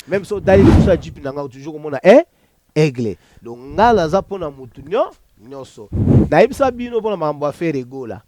Meme soki otali liboso ya jeep na nga toujours komona eh aigle. Donc nga naza pona mutu nyo nyoso. Nayebisa bino pona makambo ya Ferre Gola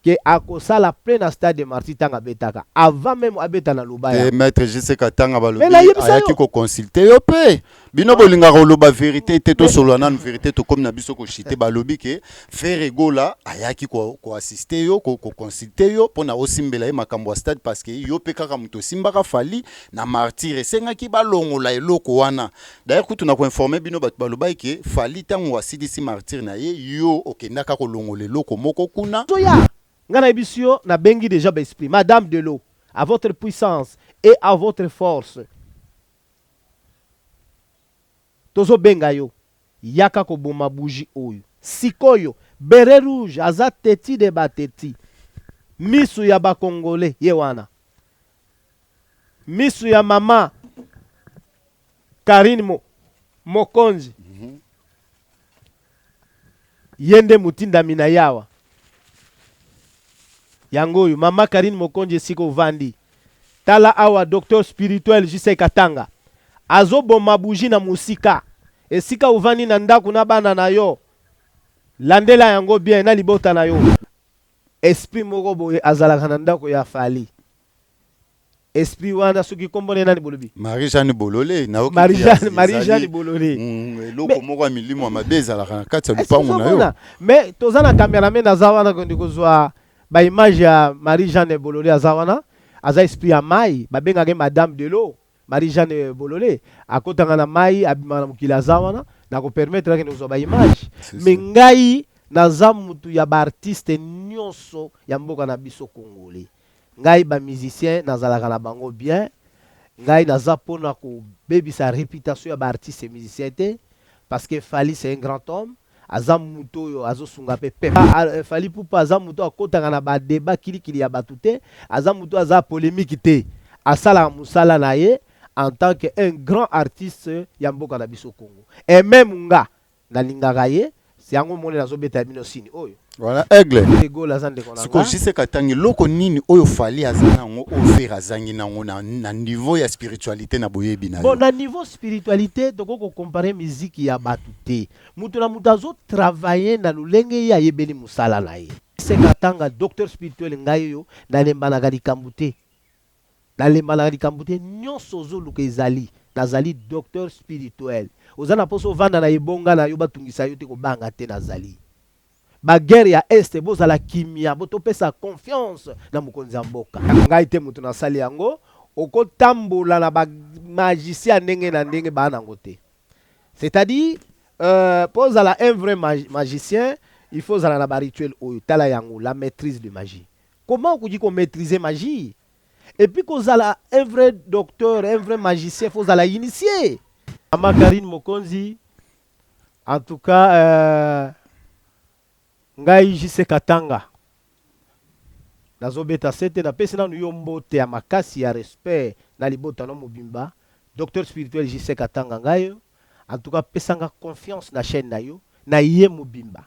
que akosala plein na stade de martyrs tanga abetaka avant meme abeta na loba Te yango. maitre JC Katanga Mais balobi nayebisa ayaki yo. ko consulter yo pe. Bino bolingaka koloba verite te Mais tosolola nanu verite tokomi na biso ko chute balobi ke Ferre Gola ayaki ko, ko assister yo ko, ko consulter yo pona osimbela ye makambo ya stade parce que yo pe kaka moto osimbaka Fally na martyr esengaki balongola eloko wana. D'ailleurs kutu na ko informer bino bato balobaki ke Fally tango asilisi martyr na ye yo okendaka kolongola eloko moko kuna. Zoya nga nayebisi yo nabengi dejà ba esprit madame de l'eau à votre puissance et à votre force tozo benga yo yaka koboma bougie oyo sikoyo beret rouge aza teti de ba teti misu ya ba congolais ye wana Misu ya mama Carine mo mokonzi ye nde motindami na ye awa yango oyo mama Carine Mokonzi esika ovandi tala awa docteur spirituel JC Katanga azo boma bougie na mosika esika ovandi na ndaku na bana na yo landela yango bien na libota na yo esprit moko boye azalaka na ndako ya Fally Esprit wana soki kombo naye nani bolobi? Marie Jeanne Bolole nayoki Marie Jeanne Marie Jeanne Bolole. Eloko moko ya milimo ya mabe ezalaka na kati ya lupango na yo. Mais toza na cameraman aza wana kende kozwa ba image ya Marie Jeanne Bolole aza wana aza esprit ya mayi babengaka ye madame de l'eau Marie Jeanne Bolole akotaka na mayi abimaka na mokili aza wana nako permettre akende kozwa ba image mais ngai naza mutu ya ba artiste nionso ya mboka na biso congolais Ngai ba musiciens nazalaka na bango bien, ngai naza pona kobebisa reputation ya ba artistes musiciens te parce que Fally c'est un grand homme, aza mutu oyo azo sunga pe peuple. Fally Ipupa aza mutu oyo akotaka na ba debats kilikili ya batu te, aza mutu oyo aza polemique te, asalaka musala na ye en tant que un grand artiste ya mboka na biso Congo et meme nga Nalingaka ye, yango omoni nazo betela bino signe oyo. Voilà aigle. Ferre Gola aza ndeko na Sikoyo nga. JC Katanga eloko nini oyo Fally aza na yango oyo Ferre azangi na yango na, na niveau ya spiritualite na boyebi na Bon yo? na niveau spiritualite tokoki ko comparer musique ya batu te. Mutu na mutu azo travailler na lolenge ye ayebeli musala na ye. JC Katanga docteur spirituel ngai oyo nalembanaka likambu te. Nalembanaka likambo te nionso ozoluka ezali nazali docteur spirituel oza na posa ovanda na ebonga na yo batungisa yo te kobanga te nazali ba guerre ya est bozala kimia bo topesa confiance na mokonzi ya mboka. Ngai te mutu nasali yango okotambola na ba magicien ya ndenge na ndenge baa nango te c'est à dire euh, po ozala un vrai magicien il faut ozala na ba rituel oyo tala yango la maitrise de magie Comment okoki ko maitriser magie? Et puis kozala un vrai docteur, un vrai magicien faut ozala initie. Maman Carine Mokonzi en tout cas euh, ngai JC Katanga nazobeta sete napesi nanu yo mbote ya makasi ya respect na libota no mobimba docteur spirituel JC Katanga ngai en tout cas pesa nga confiance na chaîne na yo na ye mobimba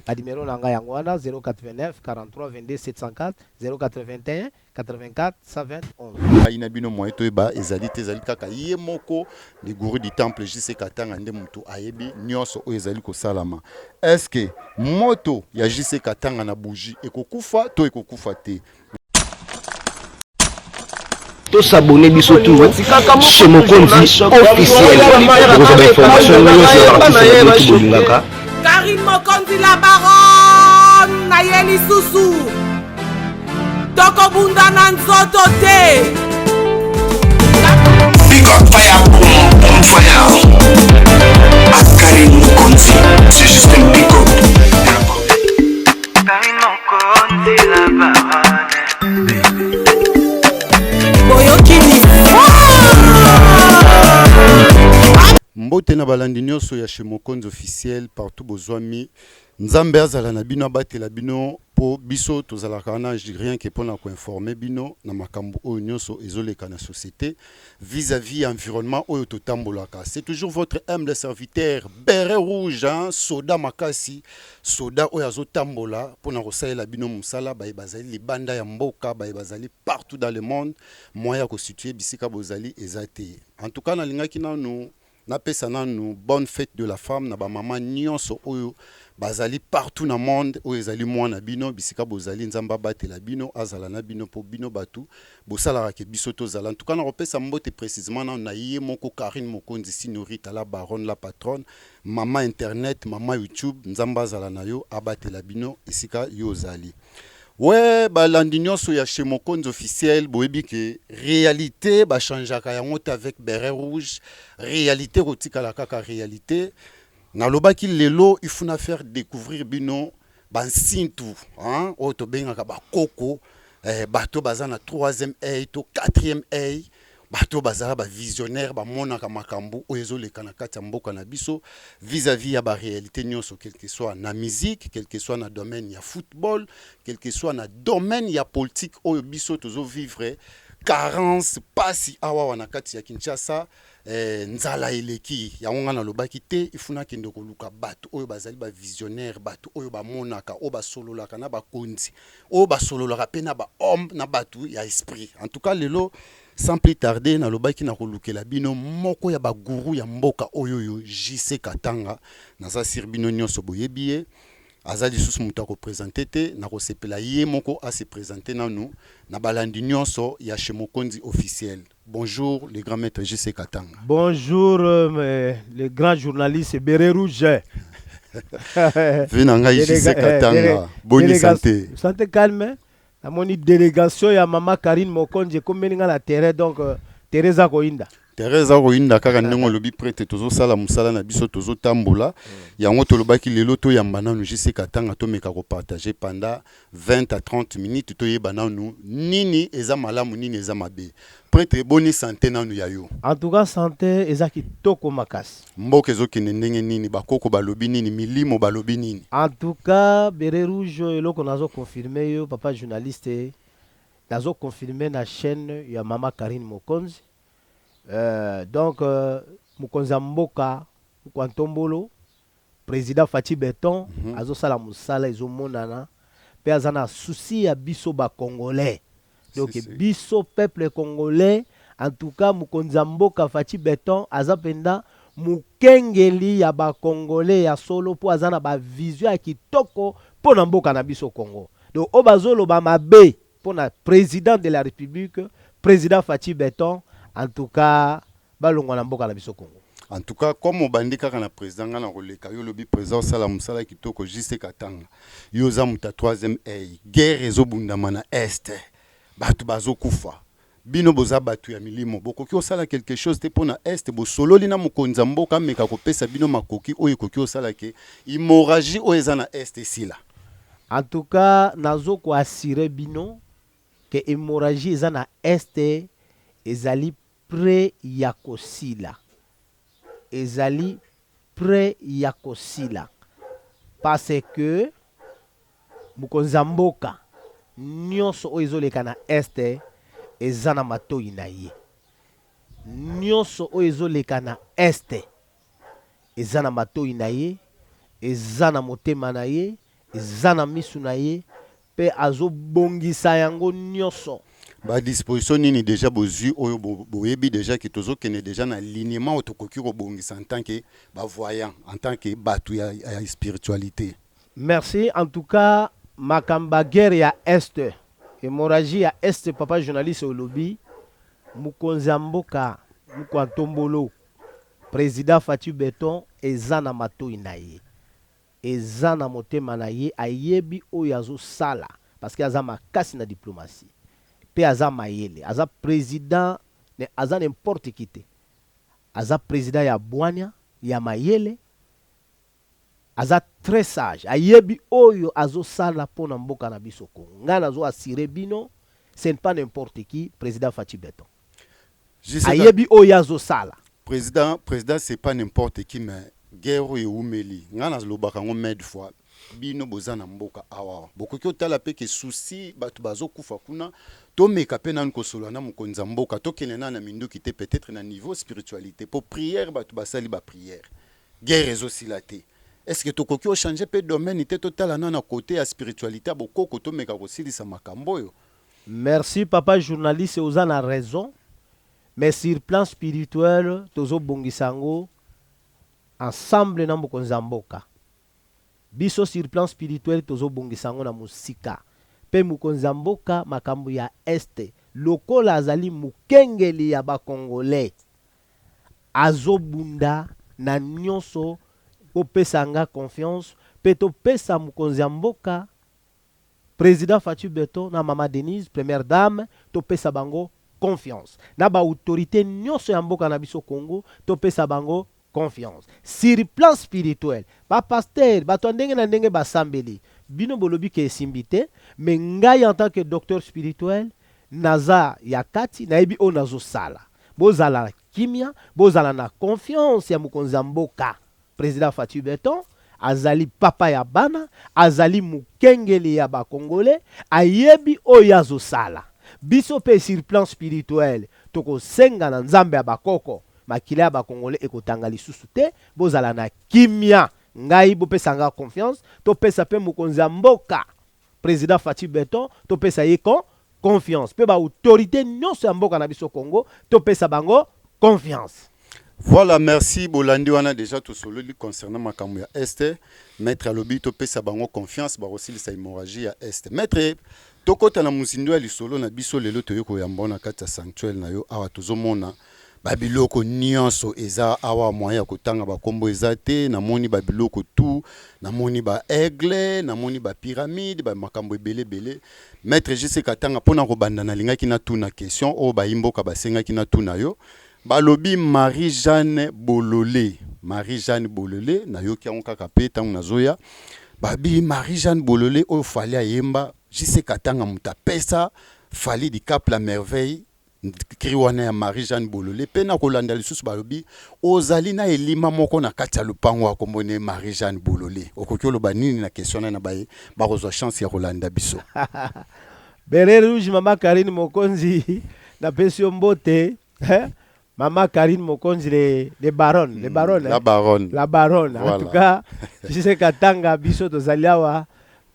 Ba numero na nga yango wana 089 43 22 704 081 84 120 11. Ngai na bino moyen toyeba ezali te ezali kaka ye moko le gourou du temple JC Katanga nde mutu ayebi nionso oyo ezali kosalama est ce que moto ya JC Katanga na bougie ekokufa to ekokufa te? To s'abonner biso tout chez Mokonzi officiel. Bokozwa ba information nyonso ya ba artiste na bino tout bolingaka. Carine Mokonzi la baronne na ye lisusu tokobunda na nzoto te. Big up fire, boom, boom fire. À Karine Mokonzi, c'est juste un big up. Karine Mokonzi la baronne. Boyoki Mbote na balandi nyonso ya chez Mokonzi officiel partout bozwami. Nzambe azala na bino, abatela bino, mpo biso tozalaka wana rien que mpona koinformer bino na makambo oyo nyonso ezoleka na société vis-à-vis ya environnement oyo totambolaka. C'est toujours votre humble serviteur Béret Rouge, hein, soda makasi, soda oyo azotambola mpona kosalela bino mosala. Baye bazali libanda ya mboka, baye bazali partout dans le monde, moyen ya kosituer bisika bozali eza te. En tout cas, nalingaki nanu napesa nanu bonne fête de la femme na bamama nyonso oyo bazali partout na monde. Oyo ezali mwana bino, bisika bozali, Nzambe abatela bino, azala na bino, mpo bino bato bosalaka ke biso tozala. En tout cas, nakopesa mbote précisément nanu na ye moko Karine Mokonzi, Sinorita, la baronne, la patronne, mama internet, mama YouTube. Nzambe azala na yo, abatela bino esika yo ozali. We balandi nyonso ya Chez Mokonzi Officiel, boyebi ke réalité bachangeaka yango te. Avec Béret Rouge, réalité kotikala kaka réalité. Nalobaki lelo il faut na faire découvrir bino bansintu, hein, oyo tobengaka bakoko, bato baza na troisième œil to quatrième œil, bato bazala bavisionnaire, bamonaka makambo oyo ezoleka na kati ya mboka na biso vis-à-vis ya baréalité nyonso, quel que soit na musique, quel que soit na domaine ya football, quel que soit na domaine ya politique. Oyo biso tozovivre carence, pasi awa na kati ya Kinshasa, nzala eleki. Yango nga nalobaki te, il faut nakende koluka bato oyo bazali bavisionnaire, bato oyo bamonaka, oyo basololaka na bakonzi, oyo basololaka mpe na bahomme, na bato ya esprit. En tout cas, lelo, sans plus tarder, nalobaki na kolukela bino moko ya bagourou ya mboka oyo, oyo JC Katanga. Naza sûr bino nyonso boyebi ye, aza lisusu moto akoprésenter te. Nakosepela ye moko ase présenter nanu na balandi nyonso ya Chez Mokonzi Officiel. Bonjour, le grand maître JC Katanga. Bonjour, le grand journaliste Béret Rouge. Vieux na ngai JC Katanga, boni santé? Santé calme. Namoni délégation ya mama Karine Mokonzi ekomeli nga na terrain, donc terrain eza koyinda. Terrain eza koyinda kaka ndenge olobi, prêtre. Tozosala mosala na biso, tozotambola. Yango tolobaki lelo toyamba nanu JC Katanga, tomeka kopartager pendant 20 à 30 minutes, toyeba nanu nini eza malamu, nini eza mabe. Prêtre, boni santé nanu ya yo? En tout cas, santé eza kitoko makasi. Mboka ezokende ndenge nini? Bakoko balobi nini? Milimo balobi nini? En tout cas, Béret Rouge, eloko nazoconfirmer yo, papa journaliste, nazoconfirmer na chaîne ya mama Karine Mokonzi, donc mokonzi ya mboka Nkwantombolo, président Fatshi Béton, azosala mosala ezomonana, mpe aza na souci ya biso bacongolais. Donc Si, si. biso peuple congolais, en tout cas mokonzi ya mboka Fatshi Béton aza mpenza mokengeli ya bacongolais ya solo, mpo aza na bavision ya kitoko mpo na mboka na biso Congo. Donc oyo bazoloba mabe mpo na président de la République, président Fatshi Béton, en tout cas balongwa na mboka na biso Congo. En tout cas, comme obandi kaka na président, nga na koleka yo. Olobi président osala mosala kitoko. JC Katanga, yo oza moto ya troisième œil. Guerre ezobundama na Est, bato bazokufa. Bino boza bato ya milimo, bokoki kosala quelque chose te mpo na Est? Bosololi na mokonzi ya mboka, ameka kopesa bino makoki oyo ekoki kosala ke hémorragie oyo eza na Est esila? En tout cas, nazo koassurer bino ke hémorragie eza na Est ezali près ya kosila, ezali près ya kosila, parce que mokonzi ya mboka, nyonso oyo ezoleka na Est eza na matoi na ye. Nyonso oyo ezoleka na Est eza na matoi na ye, eza na motema na ye, eza na misu na ye, mpe azobongisa yango nyonso. Badisposition nini déjà bozwi oyo boyebi déjà ke tozokende déjà na alignement oyo tokoki kobongisa en tant que bavoyant, en tant que bato ya spiritualité? Merci. En tout cas, makambo ya guerre ya Est, hémorragie ya Est, papa journaliste, olobi mokonzi ya mboka moko ntombolo, président Fatshi Béton, eza na matoi na ye, eza na motema na ye. Ayebi oyo azosala parce que aza makasi na diplomatie mpe aza mayele. Aza président, aza n'importe qui te, aza président ya bwania, ya mayele, aza très sage, ayebi oyo azosala mpo na mboka na biso Kongo. Ngai nazo assurer bino, ce n'est pas n'importe qui, président Fatshi Béton ayebi oyo azosala. Président, président, c'est pas n'importe qui, mais guerre oyo ewumeli, ngai nalobaka yango maintes fois. Bino boza na mboka awa, bokoki otala mpe ke susi bato bazokufa kuna. Tomeka mpe nanu kosolola na mokonzi ya mboka, tokende nanu na minduki te, peut-être na niveau spiritualité, mpo prière, bato basali baprière, guerre ezosila te. Est ce que tokoki ochange mpe domaine te, totala nanu na côté ya spiritualité ya bokoko, tomeka kosilisa makambo oyo? Merci, papa journaliste, oza na raison, mais sur plan spirituel tozobongisa yango ensemble na mokonzi ya mboka. Biso sur plan spirituel tozobongisa yango na mosika. Mpe mokonzi ya mboka, makambo ya Est, lokola azali mokengeli ya Bacongolais, azobunda na nyonso. Kopesa nga confiance mpe topesa mokonzi ya mboka, président Fatshi Béton, na mama Denise, première dame, topesa bango confiance, na baautorité nyonso ya mboka na biso Congo, topesa bango confiance. Sur plan spirituel, bapasteur, bato ya ndenge na ndenge basambeli, bino bolobi ke esimbi te, mais ngai en tant que docteur spirituel naza ya kati, nayebi oyo nazosala. Bozala na kimia, bozala na confiance ya mokonzi ya mboka, président Fatshi Béton. Azali papa ya bana, azali mokengeli ya Bakongole, ayebi oyo azosala. Biso mpe sur plan spirituel tokosenga na Nzambe ya bakoko, makila ya Bakongole ekotanga lisusu te. Bozala na kimia, ngai bopesa nga confiance, topesa mpe mokonzi ya mboka, président Fatshi Béton, topesa ye confiance, mpe baautorité nyonso ya mboka na biso Congo, topesa bango confiance. Voilà, merci. Bolandi wana, déjà tosololi concernant makambo ya Est. Maître alobi topesa bango confiance, bakosilisa hémorragie ya Est. Maître, tokɔta na mozindo ya lisolo na biso. Lelo toyei koyamba na kati ya sanctuaire na yo. Awa tozomona babiloko nyonso eza awa, moyen ya kotanga bakombo eza te. Namoni babiloko tu, namoni baaigle, namoni bapyramide, bamakambo ebele ebele. Maître JC Katanga, mpona kobanda, nalingaki natuna question oyo bayimboka basengaki natuna yo. Balobi Marie Jeanne Bolole, Marie Jeanne Bolole, nayoki yango kaka mpe ntango nazoya. Babi Marie Jeanne Bolole oyo Fally ayemba, JC Katanga moto apesa Fally Dicap la Merveille cri wana ya Marie Jeanne Bolole. Mpe na kolanda lisusu, balobi ozali na elima moko na kati ya lopango ya kombo ne Marie Jeanne Bolole. Okoki oloba nini na question na baye bakozwa chance ya kolanda biso? Béret rouge, mama Karine Mokonzi, napesi yo mbote, hein? Mama Karine Mokonzi, les baronnes, les baronnes. La baronne. La baronne. Voilà. En tout cas, JC Katanga, biso tozali awa,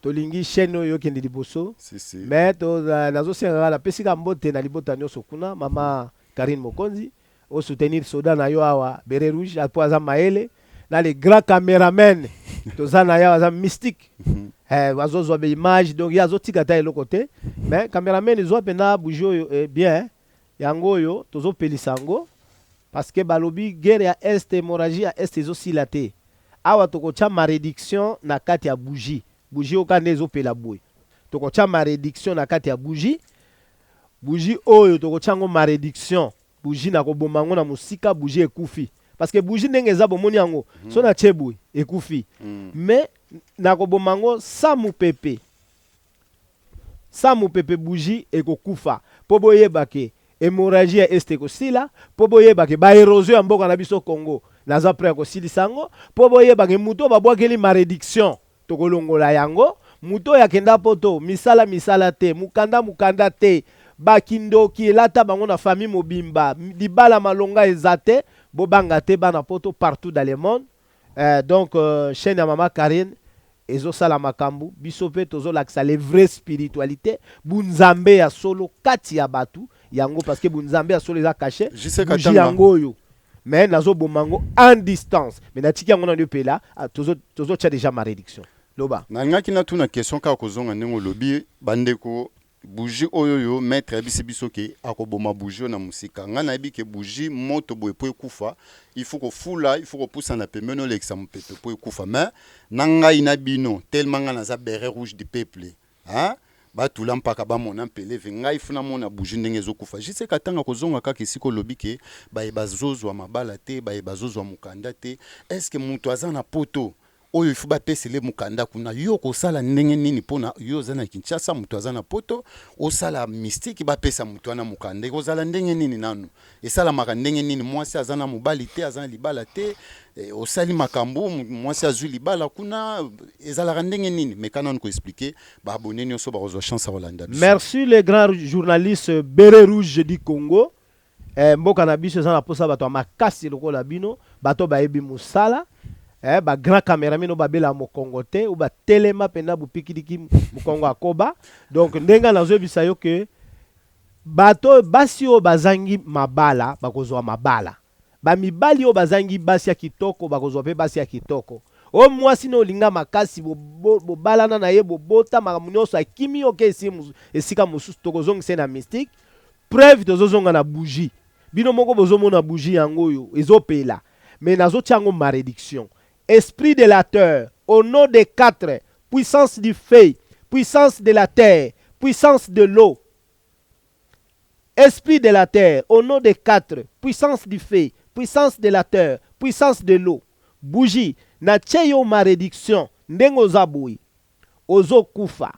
tolingi chaîne oyo okende liboso. Si, si. Mais to nazosenga kaka, napesi ka mbote na libota nyonso kuna. Mama Karine Mokonzi, osoutenir soda na yo awa, béret rouge, apo aza mayele, na les grands caméramen toza na ye awa, aza mystique, azozwa baimage, donc ye azotika ta eloko te. Mais caméraman, ezwa mpenza bougie oyo, bien, yango oyo tozopelisa yango, parce que balobi guerre ya Est, hémorragie ya Est ezosila te. Awa tokotya malédiction na kati ya bougie. Bougie oyo kaka nde ezopela boye, tokotya malédiction na kati ya bougie. Bougie oyo tokotya yango malédiction. Bougie na koboma yango na mosika, bougie ekufi, parce que bougie ndenge eza, bomoni yango, so natie boye ekufi. Mais nakoboma yango sa mopepe, sa mopepe, bougie ekokufa, mpo boyeba ke hémorragie ya Est ekosila, mpo boyeba ke baérosion ya mboka na biso Congo, naza prêt ya kosilisa yango, mpo boyeba ke moto oyo babwakeli malédiction, tokolongola yango. Moto oyo akenda poto, misala misala te, mokanda mokanda te, bakindoki elata bango na famille mobimba, libala malonga eza te, bobanga te, bana poto partout dans le monde. Donc chaîne ya mama Karine ezosala makambo, biso mpe tozolakisa les vraies spiritualité, bunzambe ya solo kati ya bato yango, parce que bunzambe ya solo eza caché. JC Bougie Katanga. yango oyo, mais nazoboma yango en distance, mais natiki yango nano epela. Ah, tozotya déjà malédiction, loba. Nalingaki natuna question kaka kozonga ndenge olobi. Bandeko, bougie oyo oyo maître ayebisi biso ke akoboma bougie oyo na mosika, ngai nayebi ke bougie moto boye, mpo ekufa, il faut kofula, il faut kopusana pembeni, olekisa mopepe mpo ekufa. Mais na ngai na bino, tellement ngai naza béret rouge du peuple, hein? Batula mpaka bamona mpeleve, ngai funa mona bougie ndenge ezokufa. JC Katanga, kozonga kaka esika olobi ke baye bazozwa mabala te, baye bazozwa mokanda te, est ce que moto aza na poto Oyo il faut bapesele mokanda kuna. Yo kosala ndenge nini mpona yo oza na Kinshasa, moto aza na Poto, osala mystique, bapesa moto wana mokanda? Ekozala ndenge nini? Nanu esalamaka ndenge nini? Mwasi aza na mobali te, aza na libala te, osali makambo, mwasi azwi libala kuna, ezalaka ndenge nini? Meka nanu koexpliquer baabonnés nyonso bakozwa chance ya kolanda biso. Merci, le grand journaliste Béret Rouge du Congo. Mboka na biso eza na posa bato ya makasi lokola bino, bato bayebi mosala, bagrand cameraman oyo babela mokongo te, oyo batelema mpenza bopikiliki mokongo akoba. Donc ndenge nazoyebisa yo ke bato, basi oyo bazangi mabala bakozwa mabala, bamibali oyo bazangi basi ya kitoko bakozwa mpe basi ya kitoko. Oyo mwasi na olinga makasi, bobalana na ye, bobota, makambo nyonso, akimi yo ke esika mosusu, tokozongisa ye na mystique. Preuve, tozozonga na bougie. Bino moko bozomona bougie yango oyo ezopela, mais nazotia yango malédiction. Esprit de la terre, au nom des quatre puissance du feu, puissance de la terre, puissance de l'eau. Esprit de la terre, au nom des quatre puissance du feu, puissance de la terre, puissance de l'eau, bougie, natie yo malédiction. Ndenge oza boye, ozokufa.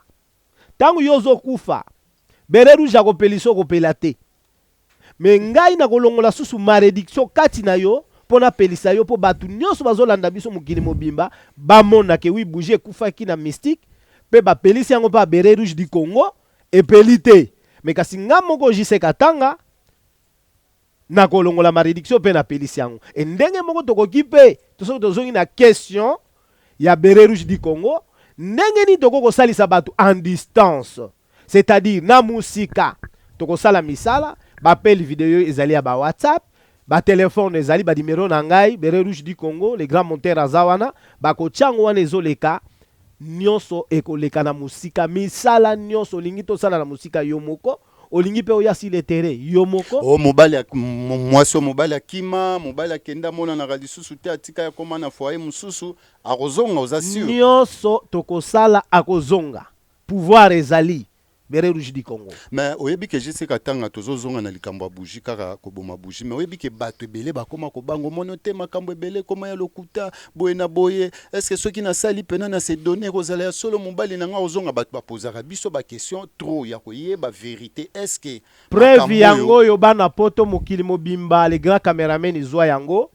Ntango yo ozokufa, béret rouge akopelisa, okopela te. Me ngai nakolongola susu malédiction kati na yo mpo napelisa yo, mpo bato nyonso bazolanda biso mokili mobimba bamona ke oui, bougie ekufaki na mystique mpe bapelisi yango mpe béret rouge du Congo epeli te. Me kasi nga moko JC Katanga nakolongola malédiction mpe napelisi yango. E ndenge moko tokoki mpe, soki tozongi na question ya béret rouge du Congo, ndenge nini tokoki kosalisa bato en distance, c'est-à-dire na mosika, tokosala misala, baappel vidéo ezali ya bawhatsapp, batelefone ezali, banimero na ngai Béret Rouge du Congo, le grand monteur aza wana, bakotia yango wana, ezoleka nyonso, ekoleka na mosika. Misala nyonso olingi tosala na mosika, yo moko olingi mpe oya sur le terrain, yo moko. O mobali, mwasi o mobali akima, mobali akende, amonanaka lisusu te, atika ya koma na foyer mosusu, akozonga, oza sûr? Nyonso tokosala, akozonga. Pouvoir ezali Béret Rouge du Congo. Mais oyebi ke JC Katanga, tozozonga na likambo ya bougie, kaka koboma bougie, mais oyebi ke bato ebele bakóma kobanga, omoni te makambo ebele ekóma ya lokuta boye na boye. Est ce que soki nasali mpena na se donner, kozala ya solo, mobali na nga ozonga? Bato bapozaka biso baquestion trop ya koyeba vérité. Est ce que preuve yango oyo, bana Poto, mokili mobimba, le grand cameraman ezwa yango,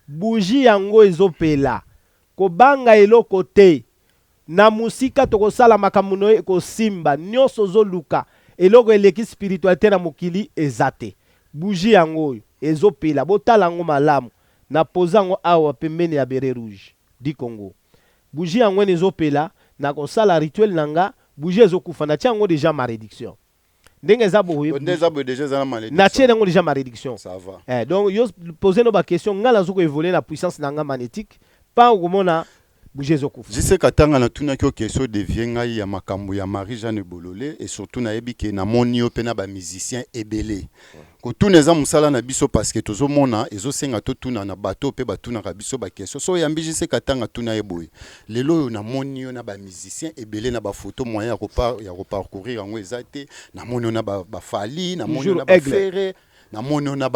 bougie yango ezopela. Kobanga eloko te. Na mosika tokosala makambo na yo, ekosimba nyonso ozoluka. Eloko eleki spiritualité na mokili eza te. Bougie yango oyo ezopela, botala yango malamu, na poza yango awa pembeni ya Béret Rouge du Congo. Bougie yango wana ezopela, nakosala rituel na nga, bougie ezokufa, natia yango déjà malédiction. Ndenge eza boye, nde eza boye, déjà eza na malédiction. Natie yango déjà malédiction. Ça va. Donc yo pose no baquestion, ngai nazo koévoluer na puissance na nga magnétique mpa okomona bougie ezokufa. JC Katanga, natunaki yo question, devie ngai ya makambo ya Marie Jeanne Bolole, et surtout nayebi ke namoni yo mpe na bamusicien ebele. Kotuna eza mosala na biso, parce que tozomona ezosenga totuna na bato mpe batunaka biso baquestion. So oyambi JC Katanga, tuna ye boye: lelo oyo namoni yo na bamusicien ebele na bafoto, moyen ya koparcourir yango eza te. Namoni yo na baFally, namoni yo na baFerre, namoni yo na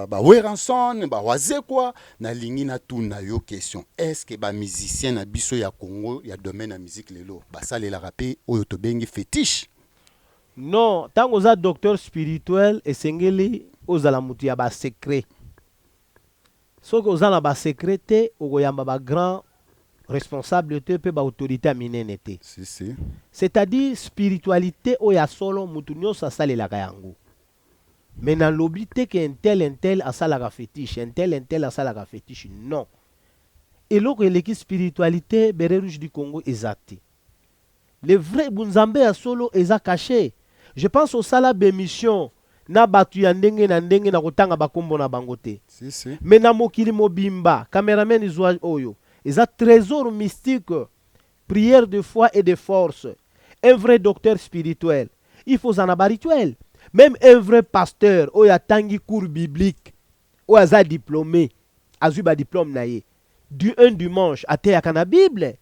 baWerrason, baWazekwa. Nalingi natuna yo question: est ce que bamusicien na biso ya Congo, ya domaine ya musique, lelo basalelaka mpe oyo tobengi fétiche? Non, ntango oza docteur spirituel, esengeli ozala motu ya basecret. Soki oza na basecret te, okoyamba bagrand responsable te mpe baautorité ya minene te. Si, si. C'est-à-dire spiritualité oyo ya solo, motu nyonso asalelaka yango. Me nalobi te ke un tel, un tel asalaka fétiche, un tel, un tel asalaka fétiche. Non, eloko eleki spiritualité Béret Rouge du Congo eza te. Le vrai bunzambe ya solo eza caché. Je pense osala bémission na bato ya ndenge na ndenge, na kotanga bakombo na bango te. Si, si. Me na mokili mobimba, cameraman zwa oyo eza trésor mystique, prière de foi et de force. Un vrai docteur spirituel, il faut ozala na barituel. Même un vrai pasteur oyo atangi cours biblique, oyo aza diplômé, azwi badiplôme na ye, du un dimanche ateyaka na Bible.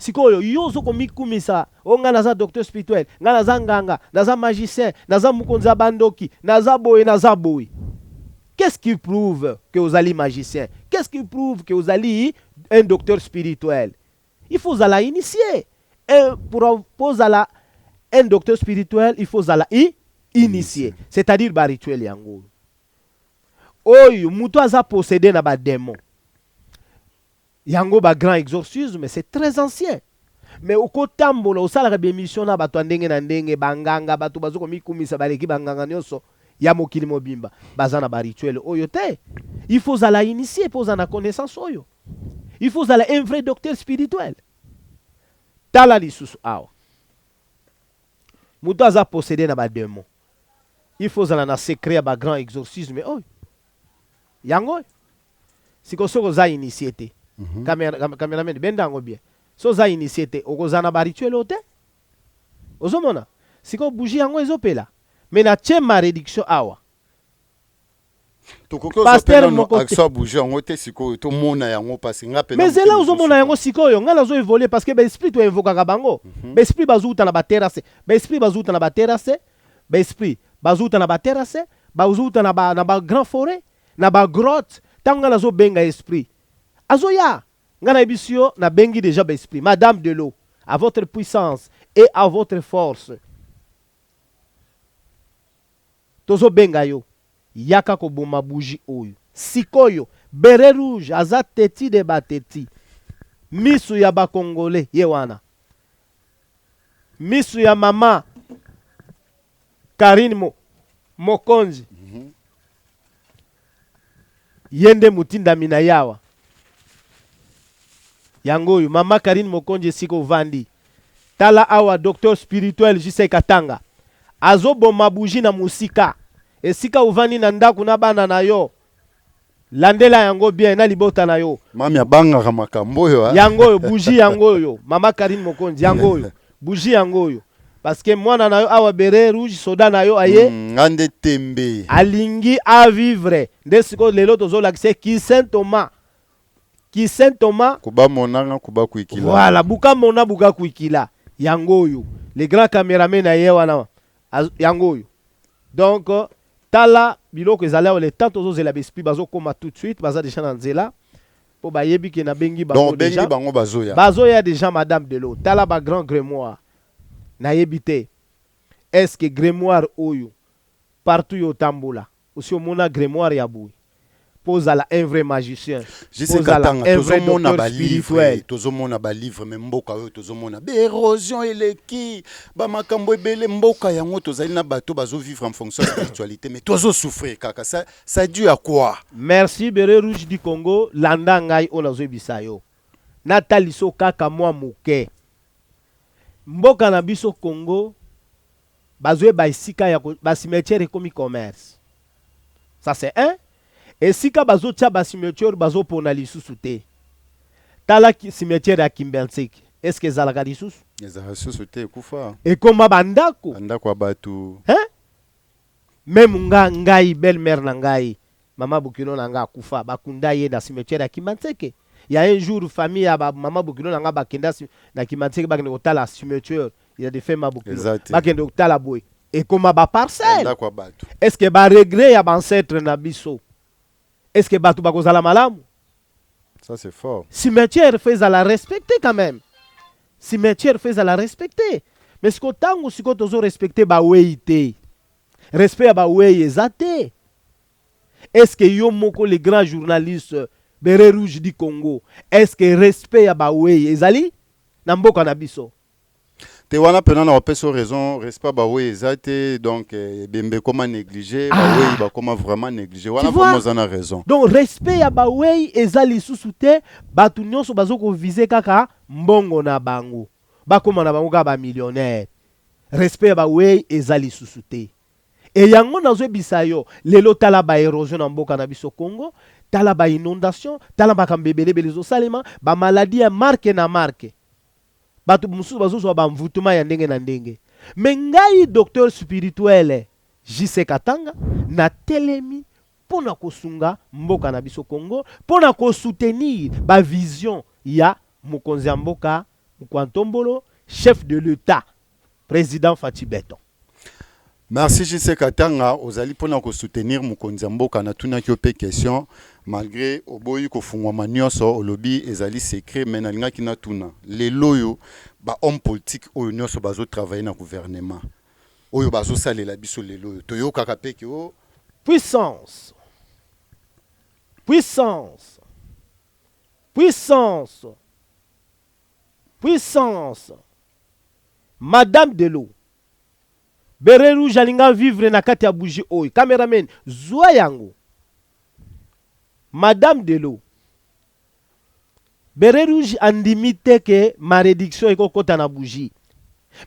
Sikoyo yo ozokomikumisa o ngai naza docteur spirituel, ngai naza nganga, naza magicien, naza mokonzi ya bandoki, naza boye, naza boye. Qu'est-ce qui prouve que ozali magicien? Qu'est-ce qui prouve que ozali un docteur spirituel, il faut ozala initié. Un, pour po ozala un docteur spirituel, il faut ozala initié, c'est-à-dire barituel yango oyo moto aza possédé na badémon yango, bagrand exorcisme, c'est très ancien. Mais okotambola, osalaka baémission na bato ya ndenge na ndenge, banganga, bato baza komikumisa, baleki banganga nyonso ya mokili mobimba, baza na barituel oyo te. Il faut ozala initié mpo ozala na connaissance oyo. Il faut ozala un vrai docteur spirituel. Tala lisusu awa, moto aza possédé na badémon, il faut ozala na secret ya bagrand exorcisme oyo. Yango oyo sikoyo, soki oza initié te, cameraman, benda yango bien. So oza initié te, okozala na barituel oyo te. Ozomona sikoyo bougie yango ezopela, mais natie malédiction awa. Tokoki Pasteur ozopela moko te. Action ya bougie yango te. Sikoyo tomona yango, parce nga mpe Mais zela, ozomona yango sikoyo. Ngai nazo évolue parce que baesprit toinvokaka bango. Baesprit bazouta na baterrasse, baesprit bazouta na baterrasse, baesprit bazouta na baterrasse, bazouta na bagrand forêt, na bagrotte. Ntango ngai nazobenga esprit, azoya. Ngai nayebisi yo, nabengi déjà baesprit. Madame de l'eau, à votre puissance et à votre force, tozobenga yo, yaka koboma bougie oyo sikoyo. Béret rouge aza teti de bateti misu ya bakongole, ye wana misu ya mama Karine Mokonzi. Ye nde motindami na yawa. Yango oyo, mama Karine Mokonzi, esika ovandi, tala awa, docteur spirituel Jise Katanga azoboma bougie na mosika. Esika ovandi na ndako na bana na yo, landela yango bien na libota na yo. Mami abangaka makambo oyo, ah. Yango oyo bougie, yango oyo, mama Karine Mokonzi, yango oyo bougie, yango oyo, parce que mwana na yo awa, béret rouge, soda na yo aye. Nga nde tembe. Alingi avivre nde sikoyo lelo tozolakisa ye ki saint Thomas, ki saint Thomas. Kubamonanga kubakwikila. Voilà, buka mona, buka kuikila. Yango oyo, le grand cameraman na ye wana, yango oyo. Donc tala biloko ezali awa. Le temps tozozela baesprit bazokóma tout de suite, baza déjà na nzela mpo bayebi ke nabengi bango. Donc obengi déjà bango, bazoya. Bazoya déjà. Madame de l'eau, tala bagrand grimoire. Nayebi te, est ce que grimoire oyo, partout yo otambola, osi omona grimoire ya boye? Mpo ozala un vrai magicien, Jise ozala Katanga, un vrai tozomona docteur balivre, spirituel. Tozomona balivre, mais mboka oyo tozomona baérosion eleki, bamakambo ebele. Mboka yango tozali na bato bazovivre en fonction ya spiritualité, mais tozosouffrir kaka. Ça dû à quoi? Merci, Béret rouge du Congo. Landa ngai oyo nazoyebisa yo. Nataliso kaka mwa moke. Mboka na biso Congo, bazoyeba esika ya bacimetière ekomi commerce. Ça c'est un. Esika bazotia bacimetière, bazopona lisusu te. Tala cimetière ya Kimbanseke, est ce que ezalaka lisusu? Ezala lisusu te, ekufa. Ekoma bandako. Bandako ya bato. Hein? Même nga, ngai belle mère na ngai, mama bokilo na nga, akufa, bakunda ye na cimetière ya Kimbanseke. Ya un jour, famille ya ba mama bokilo na nga bakenda na Kimbanseke, bakende kotala cimetière ya défunt ma bokilo. Eza te. Bakende kotala boye, ekoma baparcelle. Bandako ya bato. Est ce que baregret ya baancêtre na biso, est ce que bato bakozala malamu? Ça c'est fort. Cimetière faut ezala respecté quand même. Cimetière faut ezala respecté. Mais siko ntango sikoyo tozorespecte bawei te, respect ya bawei eza te. Est ce que yo moko, le grand journaliste Béret rouge du Congo, est ce que respect ya bawei ezali na mboka na biso? Te, wana mpena na bapesa yo raison. Respect bawei eza te. Donc ebembe ekoma négligé, bawei bakoma vraiment négligé wana. Tu vois? Vraiment oza na raison. Donc respect ya bawei eza lisusu te. Bato nyonso bazokoviser kaka mbongo na bango, bakóma na bango kaka bamillionnaire. Respect ya bawei eza lisusu te. E yango nazoyebisa yo lelo, tala baérosion na mboka na biso Congo, tala bainondation, tala makambo ebelebele ezosalema, bamaladi ya marque na marque, bato mosusu bazozwa bamvutuma ya ndenge na ndenge. Mais ngai, docteur spirituel JC Katanga, natelemi mpo na kosunga mboka na biso Congo, mpo na kosoutenir bavision ya mokonzi ya mboka Mokwantombolo, chef de l'État, président Fatshi Béton. Merci JC Katanga, ozali pona ko soutenir mokonzi ya mboka. Natunaki yo mpe question, malgré oboyi kofungwama nyonso, olobi ezali secret, mais nalingaki natuna: lelo oyo ba homme politique oyo nyonso bazotravaille na gouvernement oyo bazosalela biso lelo oyo, toyokaka mpe ke o Puissance, puissance, puissance, puissance! Madame Delo, béret rouge alinga vivre na kati ya bougie oyo. Cameraman, zwa yango. Madame Delo, béret rouge andimi te ke malédiction ekokɔta na bougie,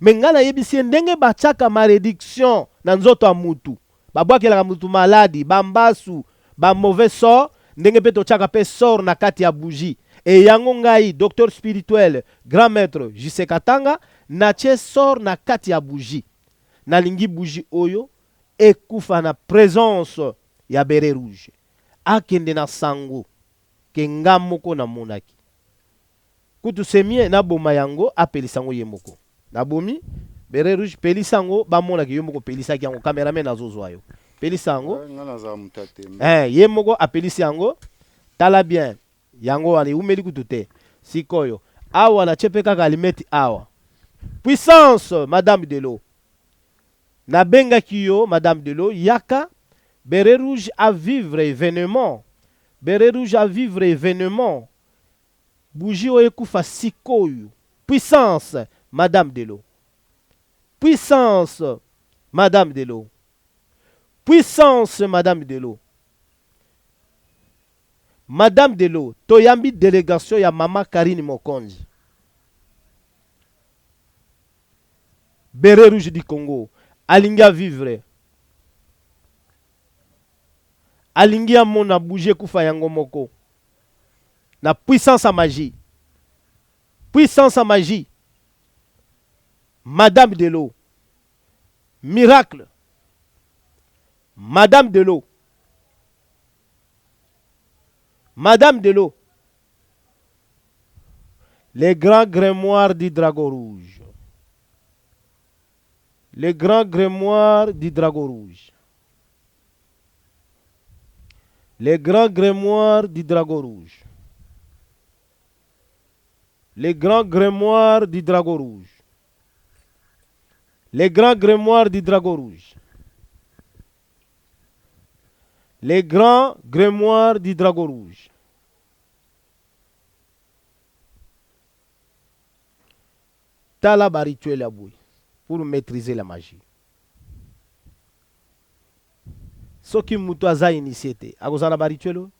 mais ngai nayebisi ye ndenge batiaka malédiction na nzoto ya mutu, babwakelaka mutu maladi, bambasu, bamauvais sort, ndenge mpe totiaka mpe sort na kati ya bougie. E yango ngai, docteur spirituel, grand maître JC Katanga, natie sort na kati ya bougie. Nalingi bougie oyo ekufa na présence ya béret rouge, akende na sango ke nga moko namonaki. Kutu semie naboma yango, apelisa yango ye moko. Nabomi béret rouge, pelisa yango, bamonaki yo moko opelisaki yango. Cameraman azozwa yo, pelisa yango. Nga nazala moto ya tembe. Ye moko apelisi yango. Tala bien, yango wana ewumeli kutu te. Sikoyo awa natie mpe kaka allumette awa. Puissance, madame Delo, nabengaki yo. Madame Delo, yaka, béret rouge à vivre événement, béret rouge à vivre événement, bougie oyo ekufa sikoyo. Puissance, madame Delo, puissance, madame Delo, puissance, madame Delo. Madame Delo, toyambi délégation ya mama Karine Mokonzi, béret rouge du Congo alingi avivre, alingi amona bougie ekufa yango moko na puissance ya magie. Puissance ya magie, madame Delo, miracle, madame Delo, madame Delo. Les grands grimoires du dragon rouge, les grands grimoires du dragon rouge, les grands grimoires du dragon rouge, les grands grimoires du dragon rouge, les grands grimoires du dragon rouge, les grands grimoires du dragon rouge. Tala barituel ya boye pour maîtriser la magie. Soki moto aza initié te, akozala na barituel oyo.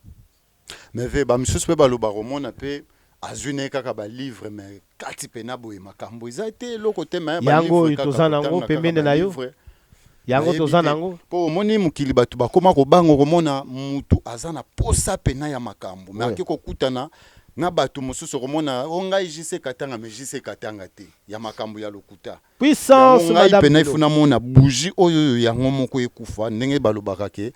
Mais ve bamisusu mpe balobaka, omona mpe azwi na ye kaka balivre, mais kati mpena boye makambo eza te, eloko te, mais Yango oyo toza nango pembeni na yo. Yango toza nango. Mpo omoni mokili, bato bakóma kobanga komona mutu aza na posa pena ya makambo, mais ake kokutana na bato mosusu, okomona o ngai JC Katanga, mais JC Katanga te, ya makambo ya lokuta. Puissance. Ngai pena ifuna namona bougie oyo oyo yango moko ekufa, ndenge balobaka ke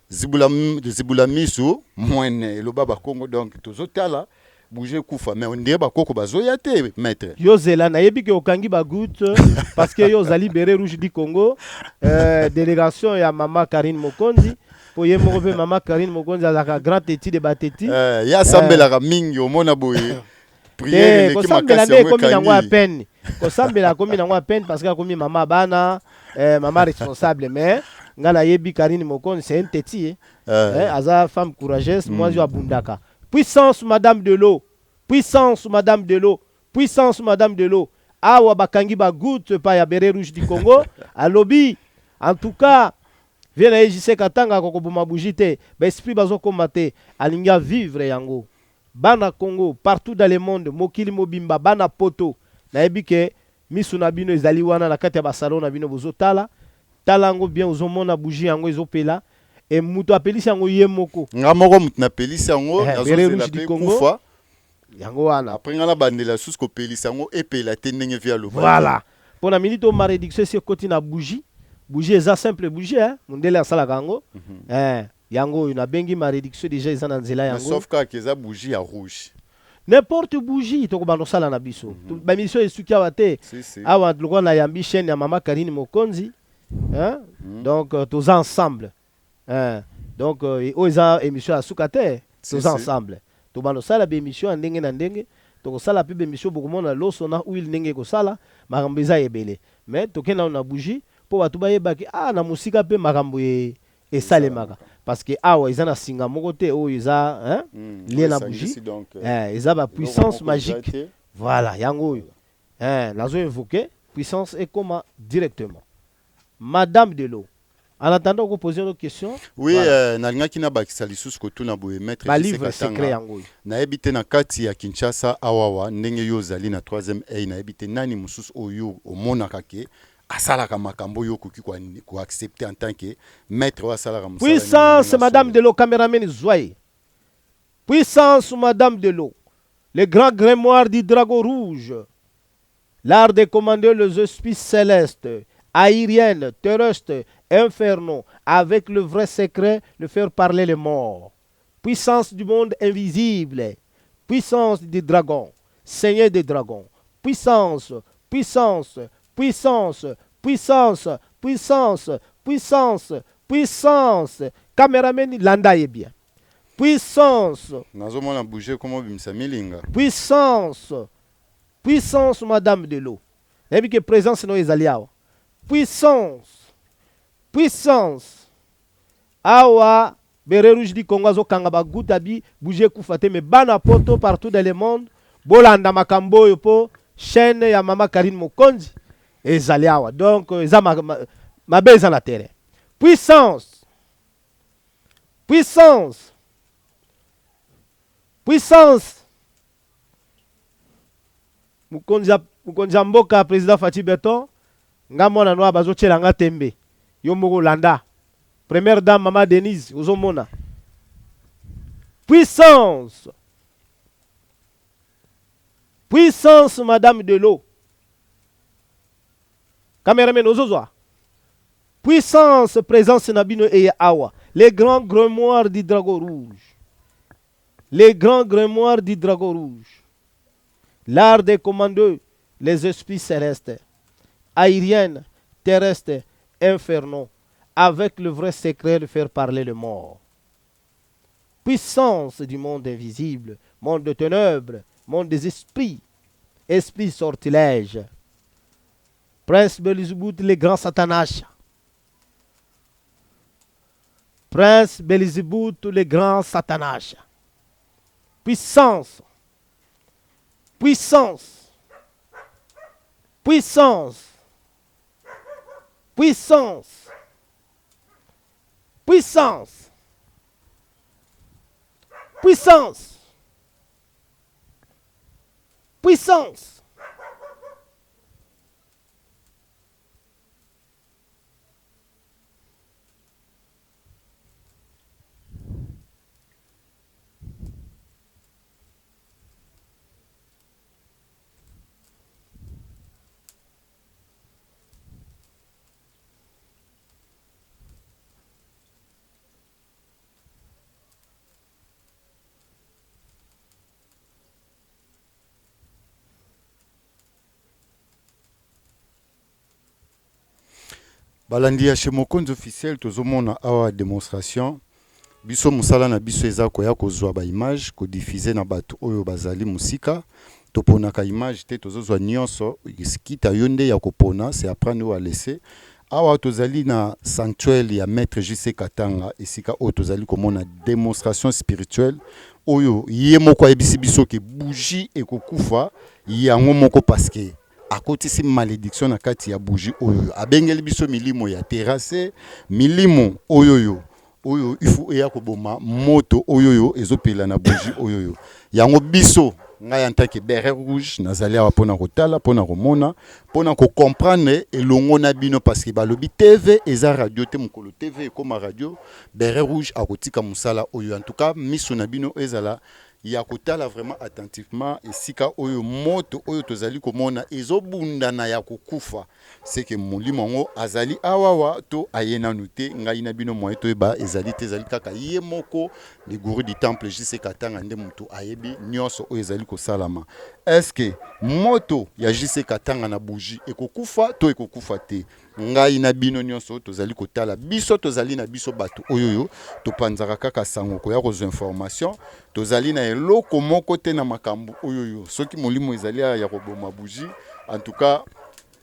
zibula, zibula miso mwene, eloba bakongo. Donc tozotala bougie ekufa, mais ondire bakoko bazoya te, maître. Yo zela, nayebi ke okangi bagoutte parce que yo ozali béret rouge du Congo, délégation ya mama Karine Mokonzi, mpo ye moko mpe mama Karine Mokonzi azalaka grand teti de bateti. Ye asambelaka mingi, omona boye. Te, kosambela nde ekomi nango ya peine. Kosambela akomi nango ya peine parce que akomi mama bana, mama responsable. Mais nga nayebi Karine Mokonzi, c'est un teti, eh. Aza femme courageuse, mwasi oyo abundaka. Puissance, madame de l'eau, puissance, madame de l'eau, puissance, madame de l'eau. Awa bakangi bagoutte epai ya béret rouge du Congo. Alobi en tout cas vie na ye JC Katanga akokoboma bougie te, baesprit bazokoma te, alingi avivre yango. Bana Congo partout dans le monde, mokili mobimba, bana poto, nayebi ke misu na bino ezali wana na kati ya basalon na bino, bozotala. Tala yango bien, ozomona bougie yango ezopela e moto apelisi yango ye moko. Nga moko moto napelisi yango. Béret rouge du Congo. Yango wana. Après nga nabandela susu kopelisa yango, epela te ndenge vi aloba. Voilà, mpo na minute oyo malédiction esi ekoti na bougie. Bougie eza simple bougie, eh? Mondele asalaka yango, Yango oyo nabengi malédiction déjà eza na nzela yango. Sauf kaka eza bougie ya rouge. N'importe bougie, tokobanda kosala na biso. Bamission esuki awa te. Si, si. Awa lokola nayambi chaîne ya mama Karine Mokonzi. Hein? Donc toza ensemble. Hein? Donc oyo eza émission ya suka te. Si, Toza si. ensemble. Tobanda kosala baémission ya ndenge na ndenge. Tokosala mpe baémission, bokomona loso na huile ndenge ekosala makambo eza ebele. Mais tokende nano na bougie mpo bato bayebaki na mosika mpe makambo esalemaka, parce que awa eza na singa moko te oyo eza, hein, lié na bougie. Esangisi donc, Eza ba eloko puissance moko eza magique. te. Voilà, yango oyo, hein, nazo invoquer puissance ekoma directement madame de l'eau. En attendant okoposer une question. Oui. Voilà. Nalingaki nabakisa lisusu kotuna boye, maître Balivre Jesse Katanga. secret yango oyo. Nayebi te na kati ya Kinshasa awawa, ndenge yo ozali na troisième œil, nayebi te nani mosusu oyo omonaka ke asalaka makambo oyo okoki koaccepter en tant que maître oyo asalaka mosala nini na Puissance, ndenge madame asolo. de l'eau, caméraman Zoé. Puissance, madame de l'eau. Le grand grimoire du dragon rouge. L'art de commander les esprits célestes, aériennes, terrestres, infernaux, avec le vrai secret de faire parler les morts. Puissance du monde invisible. Puissance du dragon. Seigneur des dragons. Puissance, puissance, puissance, puissance, puissance, puissance, puissance. Caméraman, landa ye bien. Puissance, Nazomona bougie koma obimisa milinga. Puissance, puissance, madame de l'eau. Nayebi ke présence no ezali awa. Puissance, puissance. Awa, béret rouge du Congo azokanga baguta bi bougie ekufa te. Mais bana poto partout dans le monde, bolanda makambo oyo mpo chaîne ya mama Karine Mokonzi ezali awa. Donc eza mabe eza na terrain. Puissance, puissance, puissance. Mokonzi ya mboka, président Fatshi Béton, nga mwana no bazotiela nga tembe. Yo moko olanda. Première dame, mama Denise, ozomona. Puissance, puissance, madame de l'eau. Cameraman, ozozwa puissance. Présence na bino eya awa. Les grands grimoires du dragon rouge, les grands grimoires du dragon rouge. L'art des commandeurs, les esprits célestes, aériennes, terrestres, infernaux, avec le vrai secret de faire parler le mort. Puissance du monde invisible, monde de ténèbres, monde des esprits, esprits sortilèges. Prince Belzébuth, le grand Satanache. Prince Belzébuth, le grand Satanache. Puissance, puissance, puissance, puissance, puissance, puissance, puissance. Balandi ya chez Mokonzi officiel, tozomona awa démonstration. Biso mosala na biso eza koya kozwa baimage, kodiffuser na bato oyo bazali mosika. Toponaka image te, tozozwa nyonso. Kita yo nde ya kopona, c'est à prendre ou à laisser. Awa tozali na sanctuaire ya maître JC Katanga, esika oyo tozali komona démonstration spirituelle oyo ye moko ayebisi biso ke bougie ekokufa yango moko, parce que akotisi malédiction na kati ya bougie oyo. Abengeli biso milimo ya terrasse, milimo oyo oyo ifu eya koboma moto oyo oyo ezopela na bougie oyo oyo yango. Biso, ngai en tant que béret rouge, nazali awa mpona kotala, mpona komona, mpona kocomprendre elongo na bino, parce que balobi TV eza radio te. Mokolo TV ekóma radio, béret rouge akotika mosala oyo. En tout cas, miso na bino ezala ya kotala vraiment attentivement esika oyo moto oyo tozali komona ezobundana ya kokufa. Seke molimo yango azali awawa to aye nanu te. Ngai na bino, moye toyeba ezali te, ezali kaka ye moko le gourou du temple JC Katanga nde moto ayebi nyonso oyo ezali kosalama. Est-ce moto ya JC Katanga na bougie ekokufa to ekokufa te? Ngai na bino nyonso tozali kotala biso, tozali na biso bato oyo oyo topanzaka kaka sango koya kozwa information. Tozali na eloko moko te na makambo oyo oyo. Soki molimo ezali ya koboma bougie, en tout cas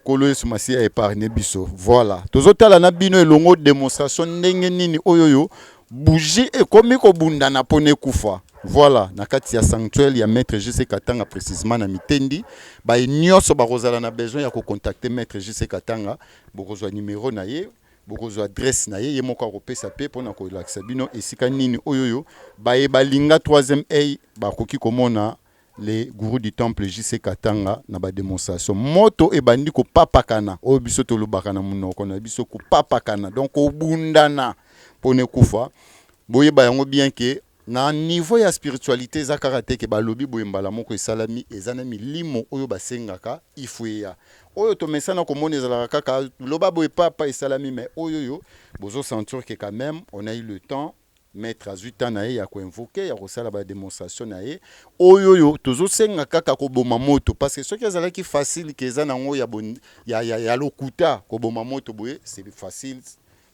Nkolo Yesu Masiya épargne biso. Voilà, tozotala na bino elongo démonstration ndenge nini oyo oyo bougie ekomi kobundana mpona ekufa. Voilà, na kati ya sanctuaire ya Maître JC Katanga, précisément na Mitendi, baye nyonso bakozala na besoin ya kocontacter Maître JC Katanga, bokozwa numéro na ye, bokozwa adresse na ye, ye moko akopesa mpe mpona kolakisa bino esika nini oyo oyo baye balinga troisième œil bakoki komona le gourou du temple JC Katanga na ba démonstration. Moto ebandi kopapakana, oyo biso tolobaka na monoko na biso kopapakana, donc kobundana mpona ekufa. Boyeba yango bien ke na niveau ya spiritualité eza kaka te ke balobi boye mbala moko esalami. Eza na milimo oyo basengaka ifo eya. Oyo tomesana komona ezalaka kaka loba boye papa esalami, mais oyo oyo bozosentir ke quand même on a eu le temps, maître azwi temps na ye ya koinvoquer, ya kosala badémonstration na ye. Oyo oyo tozosenga kaka koboma moto, parce que soki ezalaki facile ke eza nango ya, bon, ya, ya, ya lokuta, koboma moto boye c'est facile,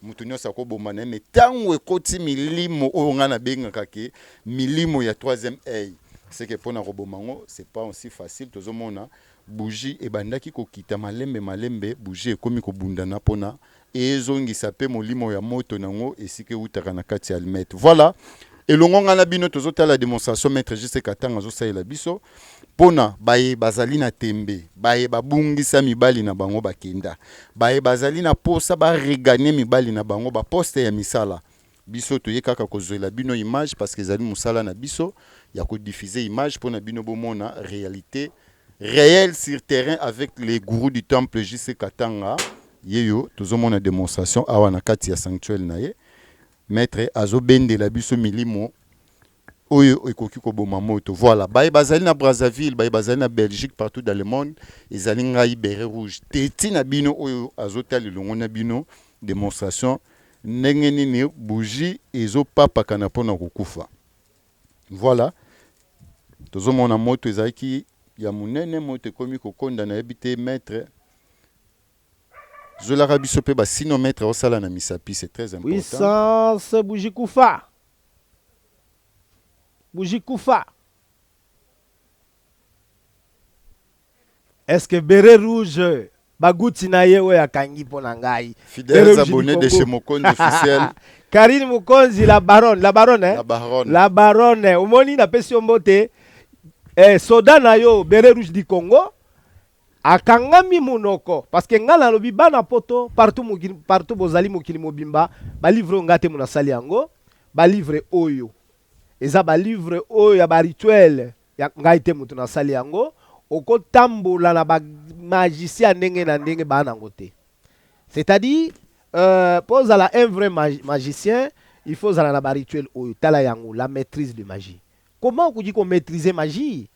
moto nyonso akoboma na ye. Mais ntango ekoti milimo oyo ngai nabengaka ke milimo ya troisième œil, c'est que mpona koboma yango c'est pas aussi facile. Tozomona bougie ebandaki kokita malembe malembe, bougie ekomi kobundana mpona ezongisa mpe molimo ya moto nango esika eutaka na kati ya allumette. Voilà, elongo ngai na bino tozotala démonstration maître JC Katanga azosalela biso mpona baye bazali na tembe, baye babungisa mibali na bango bakenda, baye bazali na posa baregagner mibali na bango, baposte ya misala. Biso toye kaka kozwela bino image parce que ezali mosala na biso ya kodiffuser image mpona bino bomona réalité réelle sur terrain avec les gourous du temple JC Katanga. Ye yo tozomona démonstration awa na kati ya sanctuaire na ye, maître azobendela biso milimo oyo ekoki koboma moto. Voilà, baye bazali na Brazzaville, baye bazali na Belgique, partout dans le monde, ezali ngai Béret Rouge teti na bino oyo azotala elongo na bino démonstration ndenge nini bougie ezopapakana mpona kokufa. Voilà, tozomona moto ezalaki ya monene, moto ekomi kokonda. Nayebi te, maître, zwelaka biso mpe basino maître osala na misapi, c'est très important. Puissance, bougie kufa, bougie kufa. Est-ce que Béret Rouge baguti na ye oyo akangi mpo na ngai? Fidèles abonnés de chez Mokonzi officiel. Karine Mokonzi, la baronne, la baronne, hein? La baronne. La baronne, omoni, napesi yo mbote. Soda na yo Béret Rouge du Congo akangami monoko parce que ngai nalobi bana poto partout, mokili, partout bozali mokili mobimba, balivre oyo ngai te mo nasali yango. Balivre oyo eza balivre oyo ya barituel ya ngai te moto nasali yango. Okotambola na bamagicien ya ndenge na ndenge, baa nango te. C'est-à-dire mpo ozala un vrai magicien, il faut ozala na barituel oyo. Tala yango, la maîtrise de magie, comment okoki komaîtriser magie.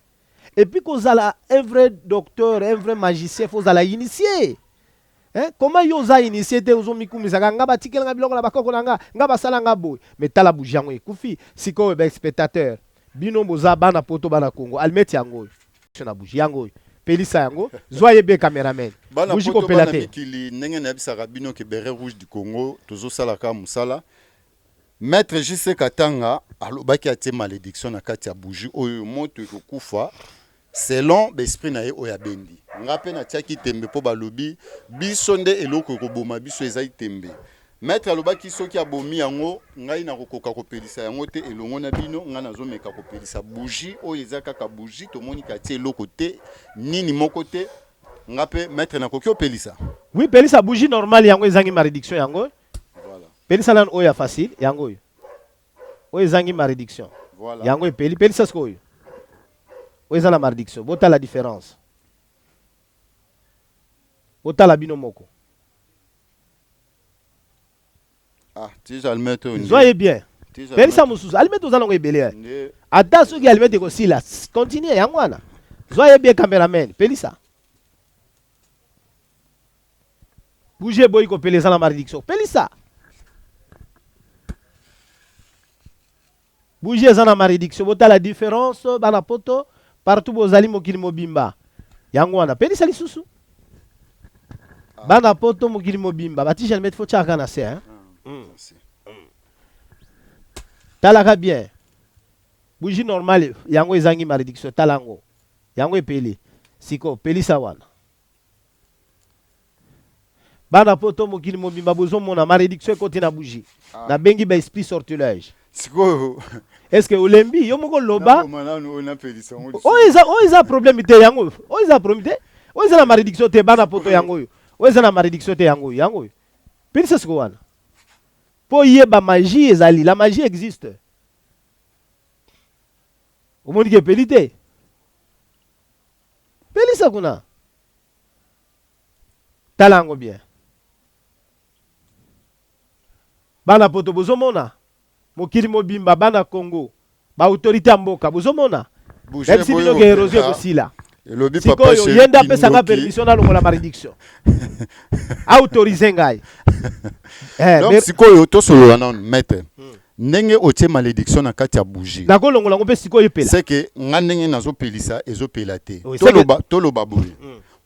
Et puis kozala un vrai docteur, un vrai magicien, faut ozala initié, hein? Comment yo oza initié te, ozomikumisaka nga batikelanga biloko na bakoko na nga, nga basala nga boye? Mais tala, bougie yango ekufi. Sikoyo baspectateur, bino boza bana poto, bana Congo, allumette yango oyo na bougie yango oyo, pelisa yango, zwa ye be cameraman. Bana bougie poto, kopela bana te. Mikili, ndenge nayebisaka bino ke Béret Rouge du Congo tozosalaka mosala. Maître JC Katanga alobaki atie malédiction na kati ya bougie oyo, moto ekokufa selon baesprit na ye oyo abendi. Nga mpe natiaki tembe mpo balobi biso nde eloko ekoboma biso ezali tembe. Maître alobaki soki abomi yango, ngai nakokoka kopelisa yango te elongo na bino. Ngai nazomeka kopelisa bougie oyo eza kaka bougie, tomoni katie eloko te, nini moko te. Nga mpe maître nakoki opelisa? Oui, pelisa bougie normale yango ezangi malédiction yango. Voilà. Pelisa nanu oyo ya facile yango, oyo oyo ezangi malédiction. Voilà. Yango epeli, pelisa sikoyo oyo oyo eza na malédiction. Botala différence, botala bino moko. Ah, tige allumette oyo. Zwa ye bien. Tige. Pelisa mosusu, allumette oza nango ebele, eh. Nde. Ata soki allumette ekosila, continue yango wana. Zwa ye bien, cameraman, pelisa bougie. Eboyi kopela, eza na malédiction. Pelisa bougie eza na malédiction. Botala différence, bana poto partout bozali mokili mobimba. Yango wana, pelisa lisusu. Bana poto, mokili mobimba, batije allumettes, faut tiaka na se, hein? Merci. Talaka bien, bougie normale yango ezangi malédiction. Tala yango, yango epeli siko. Pelisa wana. Bana poto, mokili mobimba, bozomona malédiction ekoti na bougie. Nabengi baesprit sortilège. Sikoyo Est ce que olembi yo moko? Loba. Naboma nanu oyo, napelisa yango lisusu. Oyo eza problème te. Yango oyo, oyo eza problème te. Oyo eza na malédiction te. Bana poto, yango oyo, oyo eza na malédiction te. Yango oyo, yango oyo, pelisa siko wana mpo yeba magie ezali. La magie existe. Omoni ke epeli te. Pelisa kuna, tala yango bien. Bana poto, bozomona mokili mobimba, bana Congo, baautorité ya mboka, bozomona. Bougie Nayebisi boye bino ke érosion kopela. ekosila. Elobi papa Sikoyo chéri ye nde apesanga Kindoki. permission nalongola malédiction, autorise ngai. Eh, Donc sikoyo tosolola nanu, maître. Ndenge otie malédiction na kati ya bougie, Nakolongola yango mpe sikoyo epela. C'est que nga ndenge nazopelisa, ezopela te. Oui, c'est que- Toloba boye,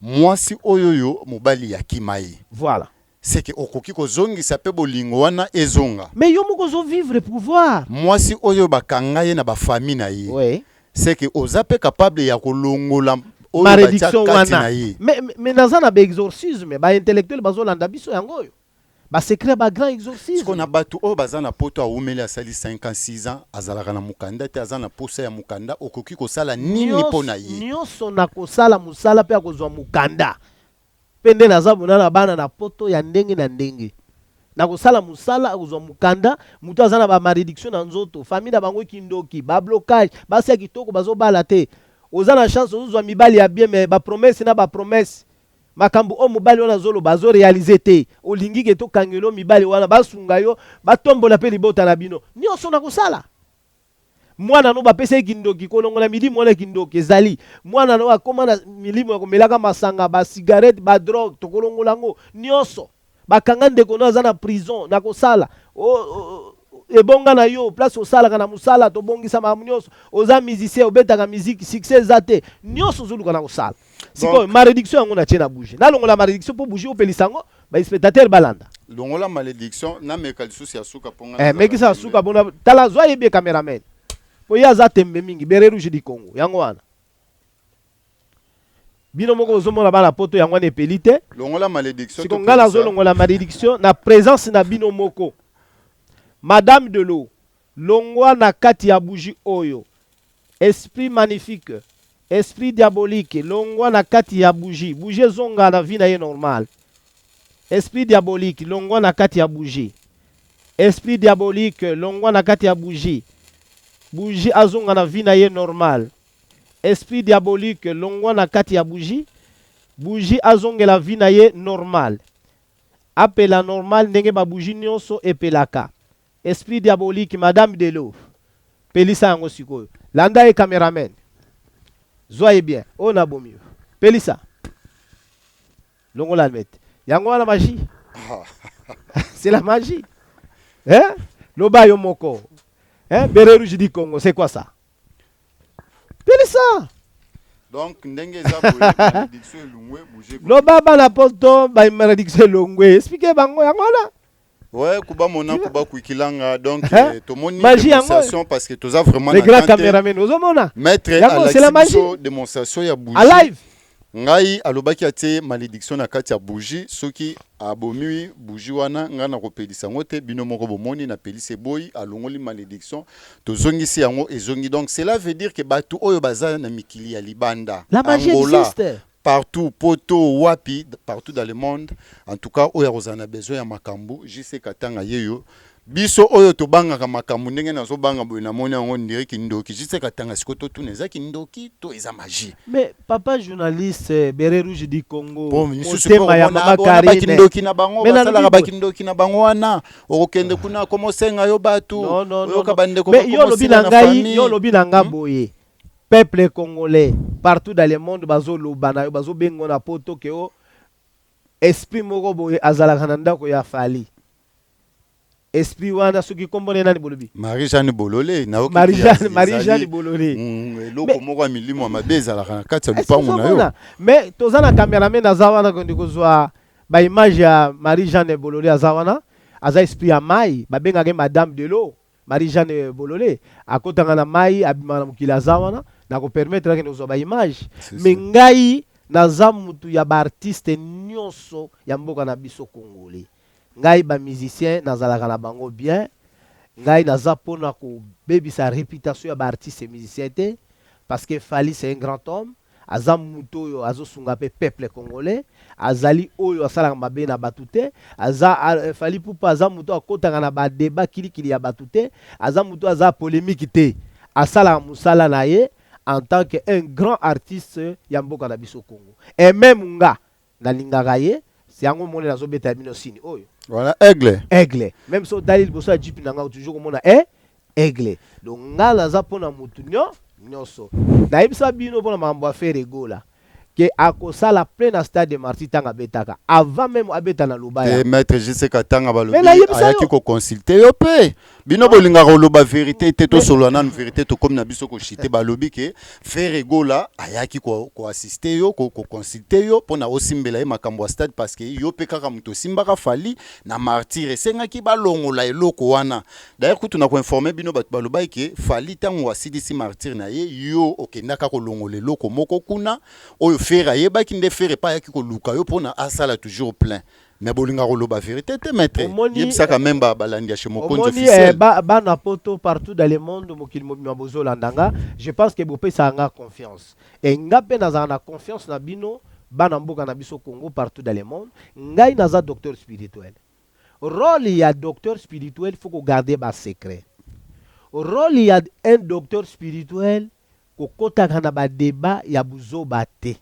mwasi oyo oyo mobali yakima ye, Voilà. c'est que okoki kozongisa mpe bolingo wana ezonga. Mais yo moko ozovivre pouvoir. Mwasi oyo bakanga ye na bafamille na ye, c'est que oza mpe capable ya kolongola oyo batia Malédiction kati wana. na ye. Mais naza na baexorcisme, baintellectuel bazolanda biso. Yango oyo basecret, bagrand exorcisme. Siko na bato oyo baza na poto, awumeli, asali 5 ans, 6 ans, azalaka na mokanda te, aza na posa ya mokanda, okoki kosala nini mpo na ye? Nyonso na kosala mosala mpe akozwa mokanda. Mpe nde naza bona na bana na poto ya ndenge na ndenge, na kosala mosala akozwa mokanda. Moto aza na bamalédiction na nzoto, famille na bango kindoki, bablocage, basi ya kitoko bazobala te. Oza na chance, ozozwa mibali ya bien, mais bapromesse na bapromesse, makambo oyo mobali wana azoloba azoréaliser te. Olingi ke tokangela yo mibali wana, basunga yo, batombola mpe libota na bino. Nyonso na kosala. Mwana no bapesa ye kindoki, kolongola milimo wana. Kindoki ezali mwana no akóma na milimo ya komelaka masanga, basigarete, badrogue, tokolongola yango nyonso. Bakanga ndeko no aza na prison, na kosala ebonga na yo place osalaka na mosala, tobongisa makambo nyonso. Oza musicien, obetaka musique, succès eza te, nyonso ozoluka na kosala. Sikoyo malédiction yango natie na bougie, nalongola malédiction mpo bougie opelisa yango, baspectateur balanda. Longola malédiction, nameka lisusu ya suka mpo nga Eh, nazala mekisa tembe. suka bona. Tala, zwa yebi cameraman po ye aza tembe mingi. Béret rouge du Congo, yango wana bino moko bozomona. Bana poto, yango wana epeli te. Longola malédiction. Siko ngai nazolongola malédiction na présence na bino moko. Madame de l'eau, longwa na kati ya bougie oyo. Esprit magnifique, esprit diabolique, longwa na kati ya bougie. Bougie ezonga na vie na ye normal. Esprit diabolique, longwa na kati ya bougie. Esprit diabolique, longwa na kati ya bougie. Bougie azonga na vie na ye normal. Esprit diabolique, longwa na kati ya bougie. Bougie azongela vie na ye normal, apela normal ndenge babougie nyonso epelaka. Esprit diabolique, madame delo, pelisa yango sikoyo. Landa ye, cameraman, zwa ye bien. Oyo nabomi yo, pelisa, longola almete. Yango wana magie, c'est la magie, hein? Loba yo moko, hein? Béret rouge du Congo, c'est quoi ça? Pelisa. Donc ndenge eza boye, malédiction elongwe, bougie. Loba, bana poto, bamalédiction elongwe, explique bango yango wana. Ouais, kuba mona, kuba kuikilanga. Donc Hein? tomoni Magie yango. démonstration parce que toza vraiment Le na grand temps te. cameraman, ozomona. Maître Yango, c'est la alakisi magie. biso démonstration ya bougie. Alive. Ngai alobaki atie malédiction na kati ya bougie, soki abomi bougie wana, ngai nakopelisa yango te. Bino moko bomoni, napelisi, eboyi. Alongoli malédiction, tozongisi yango, ezongi. Donc cela veut dire que bato oyo baza na mikili ya libanda, La magie Angola, existe. partout, poto wapi, partout dans le monde en tout cas, oyo akozala na besoin ya makambo, JC Katanga ye yo. Biso oyo tobangaka makambo, ndenge nazobanga boye, namoni yango ndire kindoki. JC Katanga, sikoyo totuna, eza kindoki to eza magie? Mais papa journaliste, béret rouge du Congo, Po misusu motema ya mama Karine. Bakindoki na bango, Mais basalaka nalobi boye. bakindoki na bango wana, okokende kuna, komosenga yo bato, Non, non, non, oyoka non. bandeko Mais yo lobi bakomosila na na ngai, famille. yo lobi na nga boye. Peuple congolais partout dans le monde bazoloba na yo, bazobenga na poto ke o esprit moko boye azalaka na ndako ya Fally. Esprit wana soki kombo na ye nani bolobi? Marie Jeanne Bolole, nayoki. Marie-Jeanne, Marie-Jeanne Bolole. Eloko moko ya milimo ya mabe ezalaka na kati ya lupango na yo. Mais toza na cameraman aza wana, kondi kozwa. Baimage ya Marie Jeanne Bolole aza wana, aza esprit ya mai, babengaka ye Madame de l'eau. Marie Jeanne Bolole akotanga na mai, abimaka na mokili, aza wana, nakopermettre akende kozwa baimage. Mais ngai naza mutu ya baartiste nyonso ya mboka na biso congolais. Ngai bamusicien nazalaka na bango bien. Ngai naza mpona kobebisa réputation ya baartiste musicien te, parce que Fally, c'est un grand homme. Aza mutu oyo azosunga mpe peuple congolais. Azali oyo asalaka mabe na bato te. Aza Fally Ipupa aza mutu akotaka na badeba kilikili ya bato te. Aza mutu aza polémique te. Asalaka mosala na ye en tant que un grand artiste ya mboka na biso Congo. Et même nga nalingaka ye. Yango moni nazobeta bino sini oyo. Voilà, aigle. Aigle. Même so otali liboso ya jeep na nga, toujours komona e aigle. Donc nga naza mpona mutu nyonso. Nayebisa bino mpona makambo ya Ferre Gola ke akosala plein na Stade de Martyr ntango abetaka, avant même abeta na Lobaya. Te, maître JC Katanga, balobi Mais nayebisa ayaki yo. koconsulte yo mpe. Bino bolingaka koloba vérité te. Tosolola nanu vérité, tokomi na biso koshite. Balobi ke Ferre Gola ayaki koassiste yo, koconsulte yo mpona osimbela ye makambo ya stade, parce que yo mpe kaka moto osimbaka Fally na Martyr. Esengaki balongola eloko wana. D'ailleurs kutu na koinforme bino, bato balobaki ke Fally, ntango asilisi Martyr na ye, yo okendaka kolongola eloko moko kuna oyo Ferre ayebaki. Nde Ferre epai ayaki koluka yo mpona asala toujours plein. Mais bolingaka koloba vérité te, maître. Yebisaka même balandi ya chez Mokonzi Omoni officiel. Bana poto, partout dans le monde, mokili mobima bozolanda nga, je pense que bopesaka nga confiance e nga mpe nazala na confiance na bino, bana mboka na biso Congo, partout dans le monde. Ngai naza docteur spirituel. Rôle ya docteur spirituel, faut kogarde basecret. Rôle ya un docteur spirituel, kokɔtaka na badeba ya buzoba te.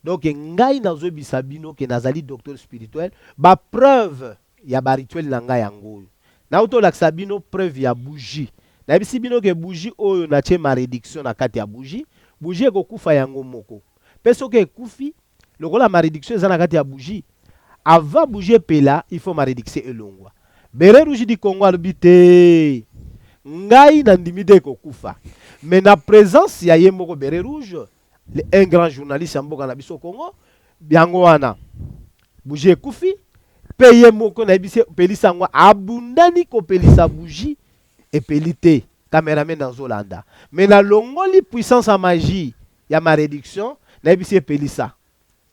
Donc ngai nazoyebisa bino ke nazali docteur spirituel. Bapreuve ya barituel na ngai yango oyo nauti olakisa bino. Preuve ya bougie, nayebisi bino ke bougie oyo natie malédiction na kati ya bougie, bougie ekokufa yango moko. Mpe soki ekufi, lokola malédiction eza na kati ya bougie, avant bougie epela, il faut malédiction elongwa. Béret rouge du Congo alobi te, ngai nandimi te ekokufa. Mais na présence ya ye moko Béret rouge, un grand journaliste ya mboka na biso Congo, yango wana bougie ekufi. Mpe ye moko nayebisi pelisa yango, abundani kopelisa bougie, epeli te. Cameraman azolanda. Mais nalongoli puissance ya magie ya malédiction, nayebisi epelisa,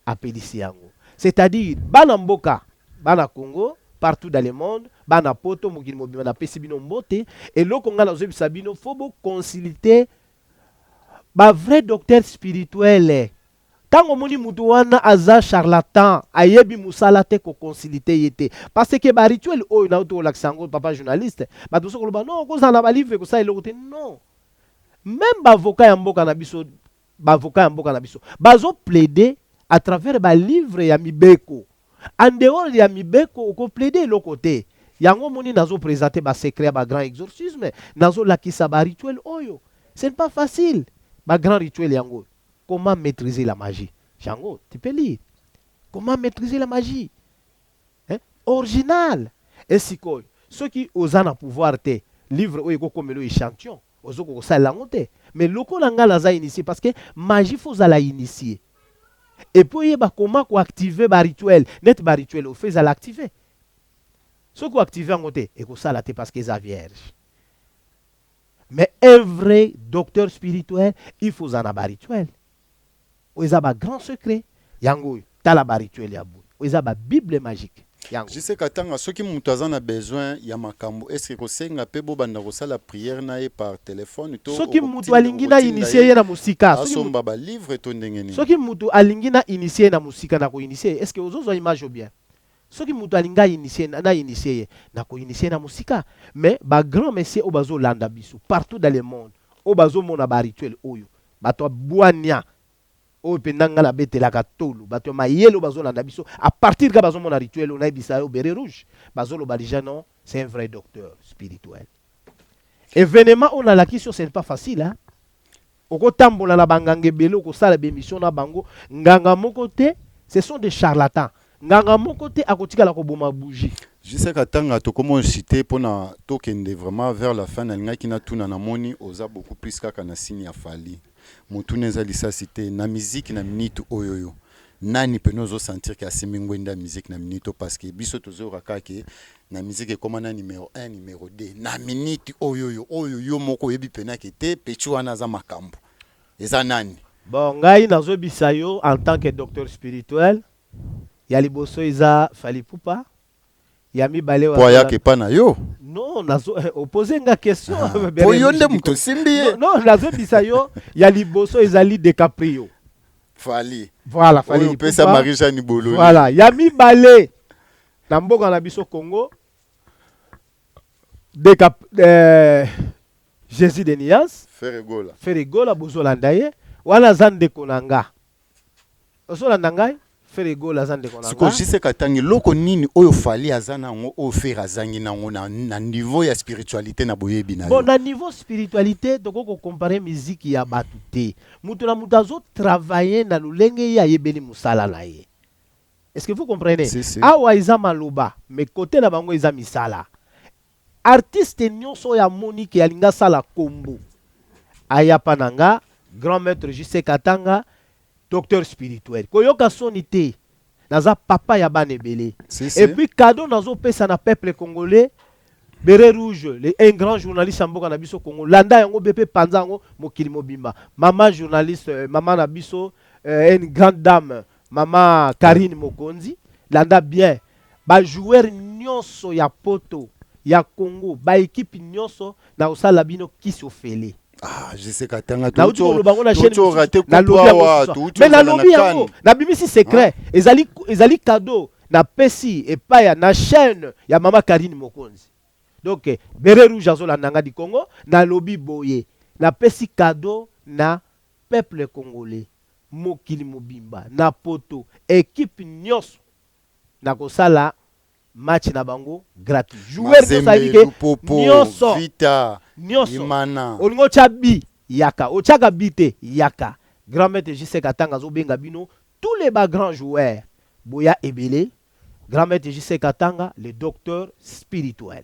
apelisi yango. C'est-à-dire bana mboka, bana Congo, partout dans le monde, bana poto, mokili mobimba, napesi bino mbote. Eloko ngai nazoyebisa bino, faut boconsulte bavrai docteur spirituel. Ntango omoni mutu wana aza charlatan, ayebi mosala te, koconsulte ye te, parce que barituel oyo nauti kolakisa yango, papa journaliste, bato mosusu koloba non, kozala na balivre kosala eloko te. Non, même baavocat ya mboka na biso, baavocat ya mboka na biso bazoplaide à travers balivre ya mibeko. En dehors ya mibeko, okoplaide eloko te. Yango omoni nazoprésente basecret ya bagrand exorcisme, nazolakisa barituel oyo. Ce n'est pas facile, bagrand rituel yango. Comment maîtriser la magie, yango tu peux lire comment maîtriser la magie, hein? Original. Esikoyo soki oza na pouvoir te, livre oyo ekokomela oyo échantillon, ozokoka kosalela yango te. Mais lokola ngai naza initié, parce que magie faut ozala initié et puis oyeba comment koactive barituel. Neti barituel ofe ezala active, soki oactive yango te, ekosala te, parce que eza vierge. Mais un vrai docteur spirituel, il faut ozala na barituel oyo eza bagrand secret. Yango oyo, tala barituel ya boye oyo eza babible magique yango. JC Katanga, soki moto aza na besoin ya makambo, est-ce kosenga mpe bobanda kosala prière na ye par téléphone to Soki moto alingi na initie ye na mosika, asomba balivre to ndenge nini? Soki moto alingi na initie ye na mosika, na koinitie. Est ce que ozozwa image ou bien? Soki moto alingi ainitie, na initie ye, na koinitie na mosika. Mais bagrand monsieur oyo bazolanda biso partout dans le monde, oyo bazomona barituel oyo, bato ya bwania oyo mpenza ngai nabetelaka tolo, bato ya mayele oyo bazolanda biso, à partir ka bazomona rituel oyo nayebisa yo, béret rouge, bazoloba déjà non, c'est un vrai docteur spirituel. Événement oyo nalakisi yo, ce n'est pas facile, hein? Okotambola na banganga ebele, okosala bémission na bango, nganga moko te, ce sont des charlatans. Nganga moko te akotikala koboma bougie. JC Katanga, tokoma cité mpona tokende vraiment vers la fin. Nalingaki natuna, namoni oza beaucoup plus kaka na signe ya Fally. Motuna eza lisasi te na miziki na minute oyo yo Nani pene ozosentir ke asimbi ngwende ya musique na minute oyo? Parce que biso tozoyoka kaka ke na musique ekóma na numéro 1, numéro 2. Na minute oyo oyo oyo yo moko oyebi pena ke te, petit wana aza makambo, eza nani? Bon, ngai nazobisa yo en tant que docteur spirituel, ya liboso eza Fally Ipupa, ya mibale po ayaka epa na yo. Non, nazo opose nga question. Po yo nde moto osimbi ye. Non, nazobisa yo, ya liboso ezali Decaprio. Fally. Voilà, Fally. Oyo opesa Marie Jeanne Bololi. Voilà, ya mibale na mboka na biso Congo, Decap Jésus de Nias. Ferre Gola. Ferre Gola, bozolanda ye wana, aza ndeko na nga. Ozolanda ngai, Ferre Gola aza ndeko na Sikoyo, nga. Jc Katanga, eloko nini oyo Fally aza nango oyo Ferre azangi nango na niveau ya spiritualité, na boyebi na Bon, yo? na niveau spiritualité, tokoki kocomparer musique ya bato te. Moto na moto azotravaille na lolenge ye ayebeli mosala na ye. Est ce que vous comprenez? Si, si. Awa eza maloba, mais côté na bango eza misala. Artiste nyonso oyo amoni ke alingi asala kombo, aya mpa na nga, grand maître JC Katanga, docteur spirituel. Koyoka soni te, naza papa ya bana ebele. Si, si. Et puis cadeau nazopesa na peuple congolais, Béret Rouge, un grand journaliste ya mboka na biso Congo, landa yango be mpe panza yango mokili mobimba. Mama journaliste, mama na biso, une grande dame, mama Karine Mokonzi, landa bien. Bajoueur nyonso ya poto, ya Congo, baéquipe nyonso, na kosala bino kisi ofele. Ah, JC Katanga, Nauti koloba yango na chaîne. Raté. Nalobi yango, mais nalobi yango, nabimisi secret. Ezali cadeau napesi epai ya na chaîne ya mama Karine Mokonzi. Donc Béret Rouge azolanda nga di Congo. Nalobi boye, napesi cadeau na peuple congolais, mokili mobimba, na poto, équipe nyonso, nakosala match na bango gratuit. Joueur nyonso ayebi ke nyonso Vita. Nyonso Imana. Olingi otya bi, yaka. Otyaka bi te, yaka. Grand maître JC Katanga azobenga bino, tous les bagrands joueurs, boya ebele. Grand maître JC Katanga, le docteur spirituel.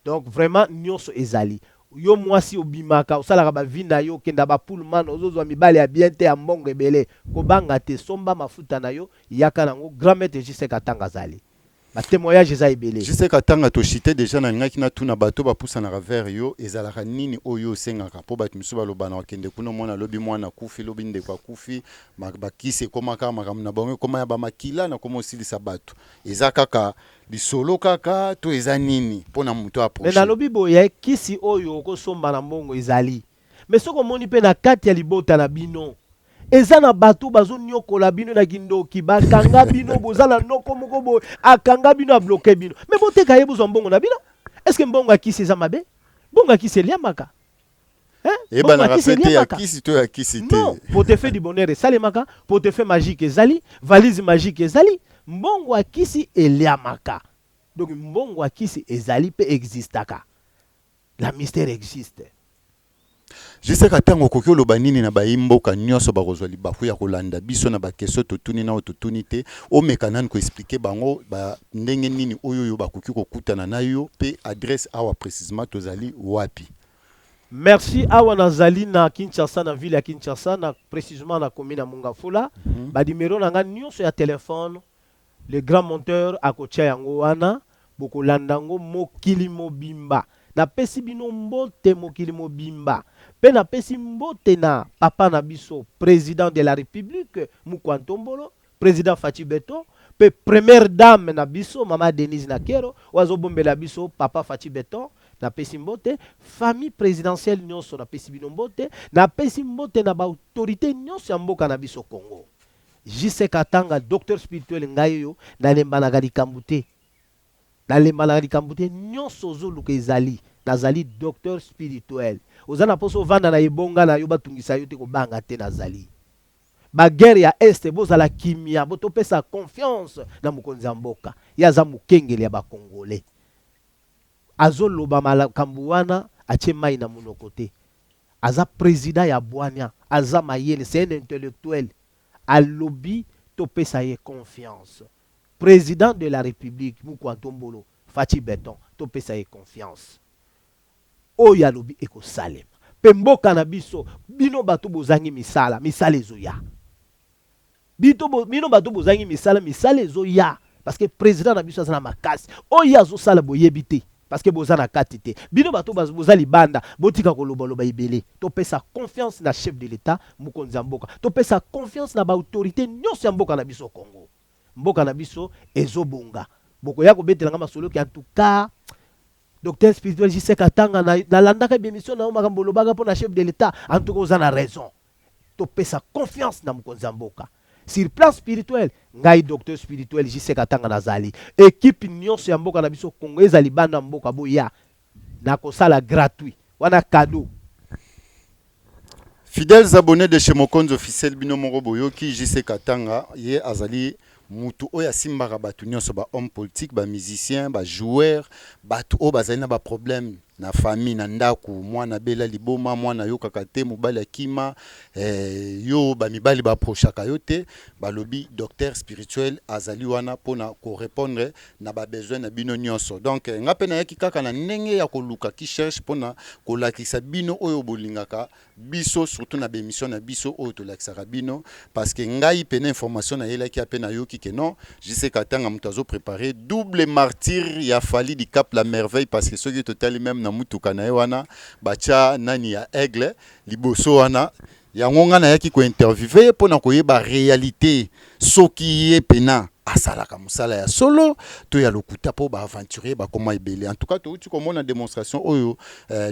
Donc vraiment nyonso ezali. Yo mwasi obimaka, osalaka bavi na yo, okenda bapullman, ozozwa mibale ya bien te, ya mbongo ebele, kobanga te, somba mafuta na yo, yaka nango. Grand maître JC Katanga azali, batémoignage eza ebele. JC Katanga, toshite déjà. Nalingaki natuna, bato bapusanaka vers yo, ezalaka nini oyo osengaka? Mpo bato misusu baloba na okende kuna, omona lobi mwana akufi, lobi ndeko akufi, bakisi ekóma kaka makambo na bango, ekóma ya bamakila na koma osilisa bato. Eza kaka lisolo kaka to eza nini mpo na moto Me approche? Nalobi boye, kisi oyo okosomba na mbongo ezali, mais soki omoni mpe na kati ya libota na bino eza na bato bazoniokola bino na kindoki, bakanga bino, boza na noko moko boye akanga bino, abloquer bino, mais boteka ye, bozwa mbongo na bino. Est ce que mbongo ya kisi eza mabe? Mbongo ya kisi eliamaka. Hein? Mbongo ya Eyebanaka kisi mpe te ya eliamaka. kisi to ya kisi te. Non, portefeuille du bonheur esalemaka, portefeuille magique ezali, valise magique ezali. Mbongo ya kisi eliamaka. Donc mbongo ya kisi ezali mpe existaka, la mystère existe. JC Katanga, okoki oloba nini na bayi mboka nyonso bakozwa libaku ya kolanda biso na baquestion totuni na oyo totuni te? Omeka nani koexpliquer bango ba ndenge nini oyo oyo bakoki kokutana na yo, mpe adresse awa précisement tozali wapi? Merci. Awa nazali na Kinshasa, na ville ya Kinshasa, na précisément na commune ya Mongafula. Banuméro na nga nyonso ya telefone, le grand monteur akotia yango wana, bokolanda yango mokili mobimba. Napesi bino mbote mokili mobimba, mpe napesi mbote na papa na biso, président de la République Mukwa Ntombolo, président Fatshi Béton, mpe première dame na biso, mama Denise Nakero, oyo azobombela biso papa Fatshi Béton. Napesi mbote famille présidentielle nyonso, napesi bino mbote, napesi mbote na baautorité nyonso ya mboka na biso Congo. JC Katanga, docteur spirituel, ngai oyo nalembanaka likambo te, nalembanaka likambo te. Nyonso ozoluka ezali, nazali docteur spirituel. Oza na mposa ovanda na ebonga na yo, batungisa yo te, kobanga te, nazali. Baguerre ya Est, bozala kimia, bo topesa confiance na mokonzi ya mboka. Ye aza mokengeli ya bacongolais, azoloba makambo wana, atie mai na monoko te. Aza président ya bwania, aza mayele, c'est un intellectuel. Alobi topesa ye confiance. Président de la République Mukwa Ntombolo Fatshi Béton, topesa ye confiance. Oyo alobi ekosalema. Mpe mboka na biso, bino bato bozangi misala, misala ezoya. Bito bo, bino bato bozangi misala, misala ezoya parce que président na biso aza na makasi. Oyo azosala boyebi te parce que boza na kati te. Bino bato boza libanda, botika kolobaloba ebele. Topesa confiance na chef de l'État, mokonzi ya mboka. Topesa confiance na baautorité nyonso ya mboka na biso Congo. Mboka na biso ezobonga. Bokoya kobetelanga masolo ki, en tout cas docteur spirituel JC Katanga, nalandaka bémission na yo, makambo olobaka mpo na chef de l'État, en tout cas oza na raison. Topesa confiance na mokonzi ya mboka. Sur plan spirituel, ngai docteur spirituel JC Katanga nazali. Équipe nyonso ya mboka na biso Congo, ezali bana mboka, boya, nakosala gratuit wana, cadeau. Fidèles abonnés de chez Mokonzi officiel, bino moko boyoki JC Katanga. Ye azali mutu oyo asimbaka bato nyonso, bahomme politique, bamusicien, bajoueur, bato oyo bazali na baproblème na famille, na ndako, mwana abela liboma, mwana ayokaka te, mobali akima yo, bamibali baapprochaka yo te. Balobi docteur spirituel azali wana mpona korépondre na babesoin na bino nyonso. Donc nga mpe nayaki kaka na ndenge ya koluka ki cherche mpona kolakisa bino oyo bolingaka biso, surtout na bémission na biso oyo tolakisaka bino, parce que ngai pene information nayelaki ape, nayoki ke non, JC Katanga moto azopréparé double martyr ya Fally Dicap la Merveille, parce que soki totali même na mutuka na ye wana, batya nani ya aigle liboso wana. Yango ngai nayaki kointerviewe ye mpona koyeba réalité, soki ye pena asalaka mosala ya solo to ya lokuta, mpo baaventurier bakoma ebele. En tout cas, touti komona démonstration oyo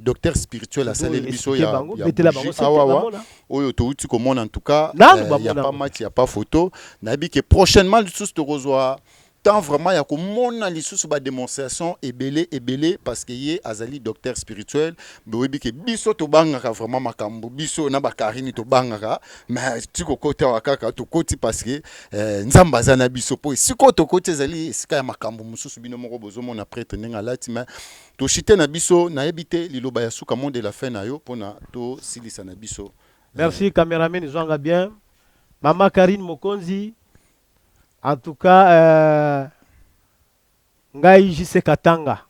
docteur spirituel asaleli biso ya bougie awawa oyo touti komona. En tout cas, ya pas match, ya pas photo. Nayebi ke prochainement lisusu tokozwa temps vraiment ya komona lisusu badémonstration ebele ebele, parce que ye azali docteur spirituel. Boyebi ke biso tobangaka vraiment makambo, biso na bakarini tobangaka, mais ti kokota awa kaka tokoti, parce que Nzambe aza na biso, mpo esika oyo tokoti ezali esika ya makambo mosusu. Bino moko bozomona prêtre ndenge alati. Mais toshite na biso, nayebi te, liloba ya suka, mot de la fin na yo mpona tosilisa na biso. Merci cameraman, zwanga bien mama Karine Mokonzi. En tout cas, ngai JC Katanga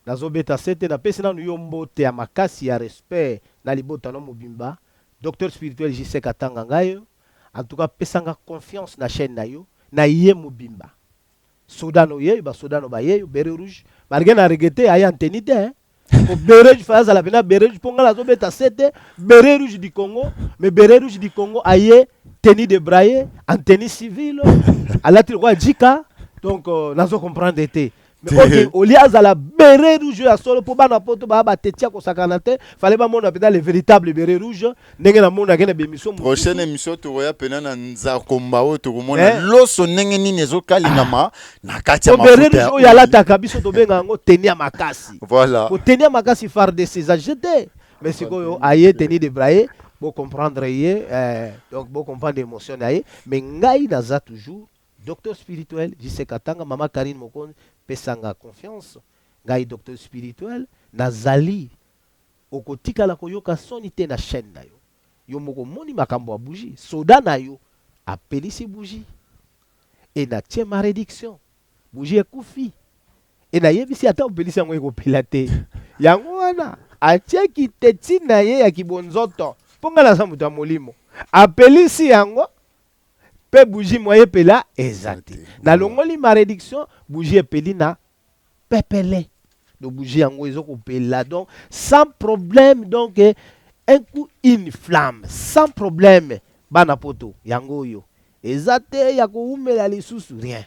nazobeta sete, napesi nanu yo mbote ya makasi ya respect na libota no mobimba. Docteur spirituel JC Katanga ngai, en tout cas pesanga confiance na chaîne na yo, na ye mobimba. Sodano yeyo, basodano bayeyo, béret rouge, malgré na regretter aya anteni te, hein. Po béret rouge fa azala pena béret rouge, mpo ngai nazobeta sete béret rouge du Congo, mais béret rouge du Congo aye tenue de braille, en tenue civile, alati lokola jika. Donc nazo comprendre te. Mais ok, olie azala béret rouge ya solo, mpo bana poto baya batetia kosakana te, fallait bamona mpenza le véritable béret rouge ndenge namonaki na bémission. Prochaine émission tokoya pena na nzakomba oyo, tokomona loso ndenge nini ezokalingama na kati ya po béret mafuta rouge ya oyo huile. Alataka, biso tobenga yango tenue ya makasi. Voilà. Po tenue ya makasi FARDC eza jeté, mais sikoyo aye tenue de braille, bocomprendre ye, donc bocomprendre émotion na ye. Mais ngai naza toujours docteur spirituel JC Katanga. Mama Karine Mokonzi, pesanga confiance, ngai docteur spirituel nazali. Okotikala koyoka soni te na chaîne na yo. Yo moko omoni makambo ya bougie, soda na yo apelisi bougie e natie malédiction, bougie ekufi. E nayebisi ata opelisi yango, ekopela te. Yango wana atiaki te ntina ye ya kibonzoto, mpo ngai naza moto ya molimo. Apelisi yango mpe bougie moye epela eza te. Nalongoli malédiction, bougie epeli na pepele. Donc bougie yango ezokopela, donc sans problème. Donc un coup une flamme, sans problème. Bana poto, yango oyo eza te ya kowumela lisusu, rien.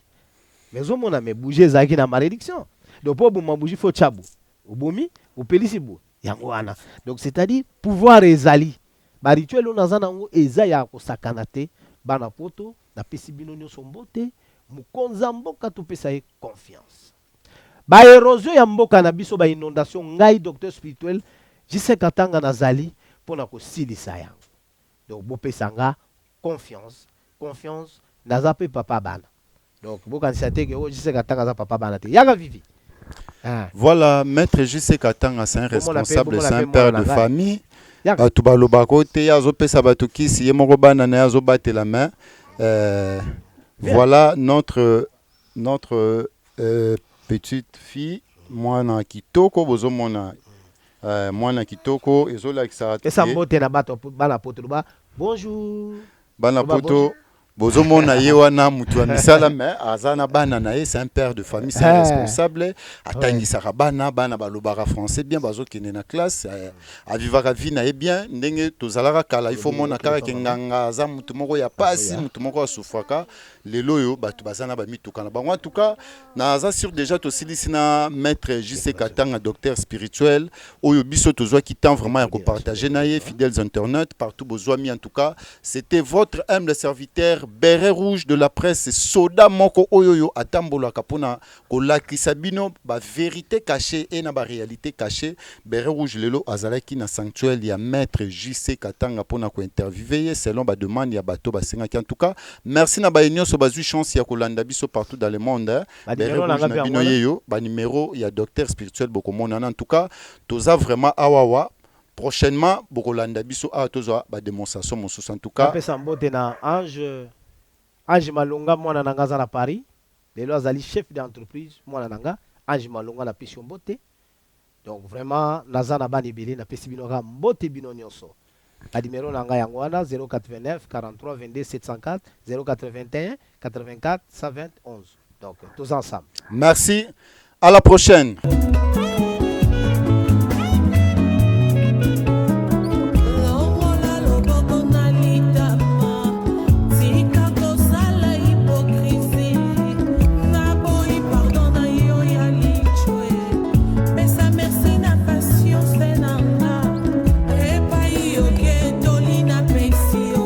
Mais ozomona, mais bougie ezalaki na malédiction. Donc mpo oboma bougie, faut tya bo obomi, opelisi bo yango wana. Donc c'est-à-dire pouvoir ezali, barituel oyo naza nango eza ya kosakana te. Bana poto, napesi bino nyonso mbote. Mokonzi ya mboka, topesa ye confiance. Baérosion ya mboka na biso, bainondation, ngai docteur spirituel JC Katanga nazali mpona kosilisa yango. Donc bopesa nga confiance, confiance. Naza mpe papa bana, donc bokanisa te ke oyo JC Katanga aza papa bana te. Yaka vivi. Ah. Voilà, maître JC Katanga, c'est un responsable, c'est un père de famille. Bato balobaka te ye azopesa bato kisi, ye moko bana na ye azobatela. Mais voilà notre petite fille, mwana kitoko. Bozomona mwana kitoko, ezolakisa pesa mbote na bato bana poto, loba bonjour. Bana poto bozomona ye wana mutu ya misala mais aza na bana na ye, c'est un père de famille, c'est un responsable. Atangisaka bana, bana balobaka français bien, bazokende na classe, avivaka vie na ye bien. Ndenge tozalaka kala, il faut mona kaka ke nganga aza mutu moko ya pasi, mutu moko asufraka. Lelo oyo bato baza na bamituka na bango. En tout cas, naza sûr déjà tosilisi na maître JC Katanga, docteur spirituel oyo biso tozwaki temps vraiment ya kopartager na ye. Fidèles internautes partout bozwami, en tout cas, c'était votre humble serviteur, béret rouge de la presse, soda moko oyo oyo atambolaka mpona kolakisa bino bavérité cachée e na baréalité cachée. Béret rouge lelo azalaki na sanctuaire ya maître JC Katanga mpona kointerviewer ye selon bademande ya bato basengaki. En tout cas, merci na baye nyonso bazwi chance ya kolanda biso partout dans le monde, hein. Béret rouge na bino yeyo, banuméro ya docteur spirituel bokomonana. En tout cas, toza vraiment awawa. Prochainement bokolanda biso awa, tozwa badémonstration mosusu. En tout cas, apesa mbote na Ange, Ange Malonga, mwana na nga aza na Paris lelo, azali chef d'entreprise. Mwana na nga Ange Malonga, napesi yo mbote. Donc vraiment, naza na bana ebele, napesi bino kaka mbote bino nyonso. Banimero na ngai yango wana: 089 43 22 704, 081 84 120 11. Donc tous ensemble. Merci, à la prochaine. Longola loboko na litama, tika kosala hypocrisie. Naboyi pardon na yo ya licwe. Pesa merci na patience na nga. Epai yoke toli napesi yo,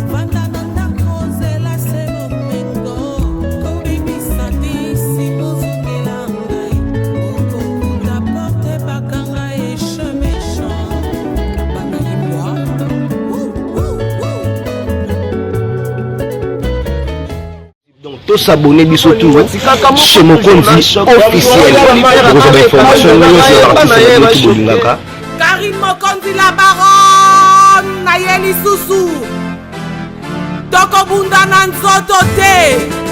vanda na ndako, ozela se bomengo. Kobimisa disi bozongela ngai, okokuta porte bakanga eche méchant bana imbwa. Wou, wou, wou. Donc tos'abonner biso tout chez Mokonzi officiel, bokozwa bainformation nyonso ya baartiste na bino bolingaka. Karine Mokonzi la baronne, na ye lisusu tokobunda na nzoto te.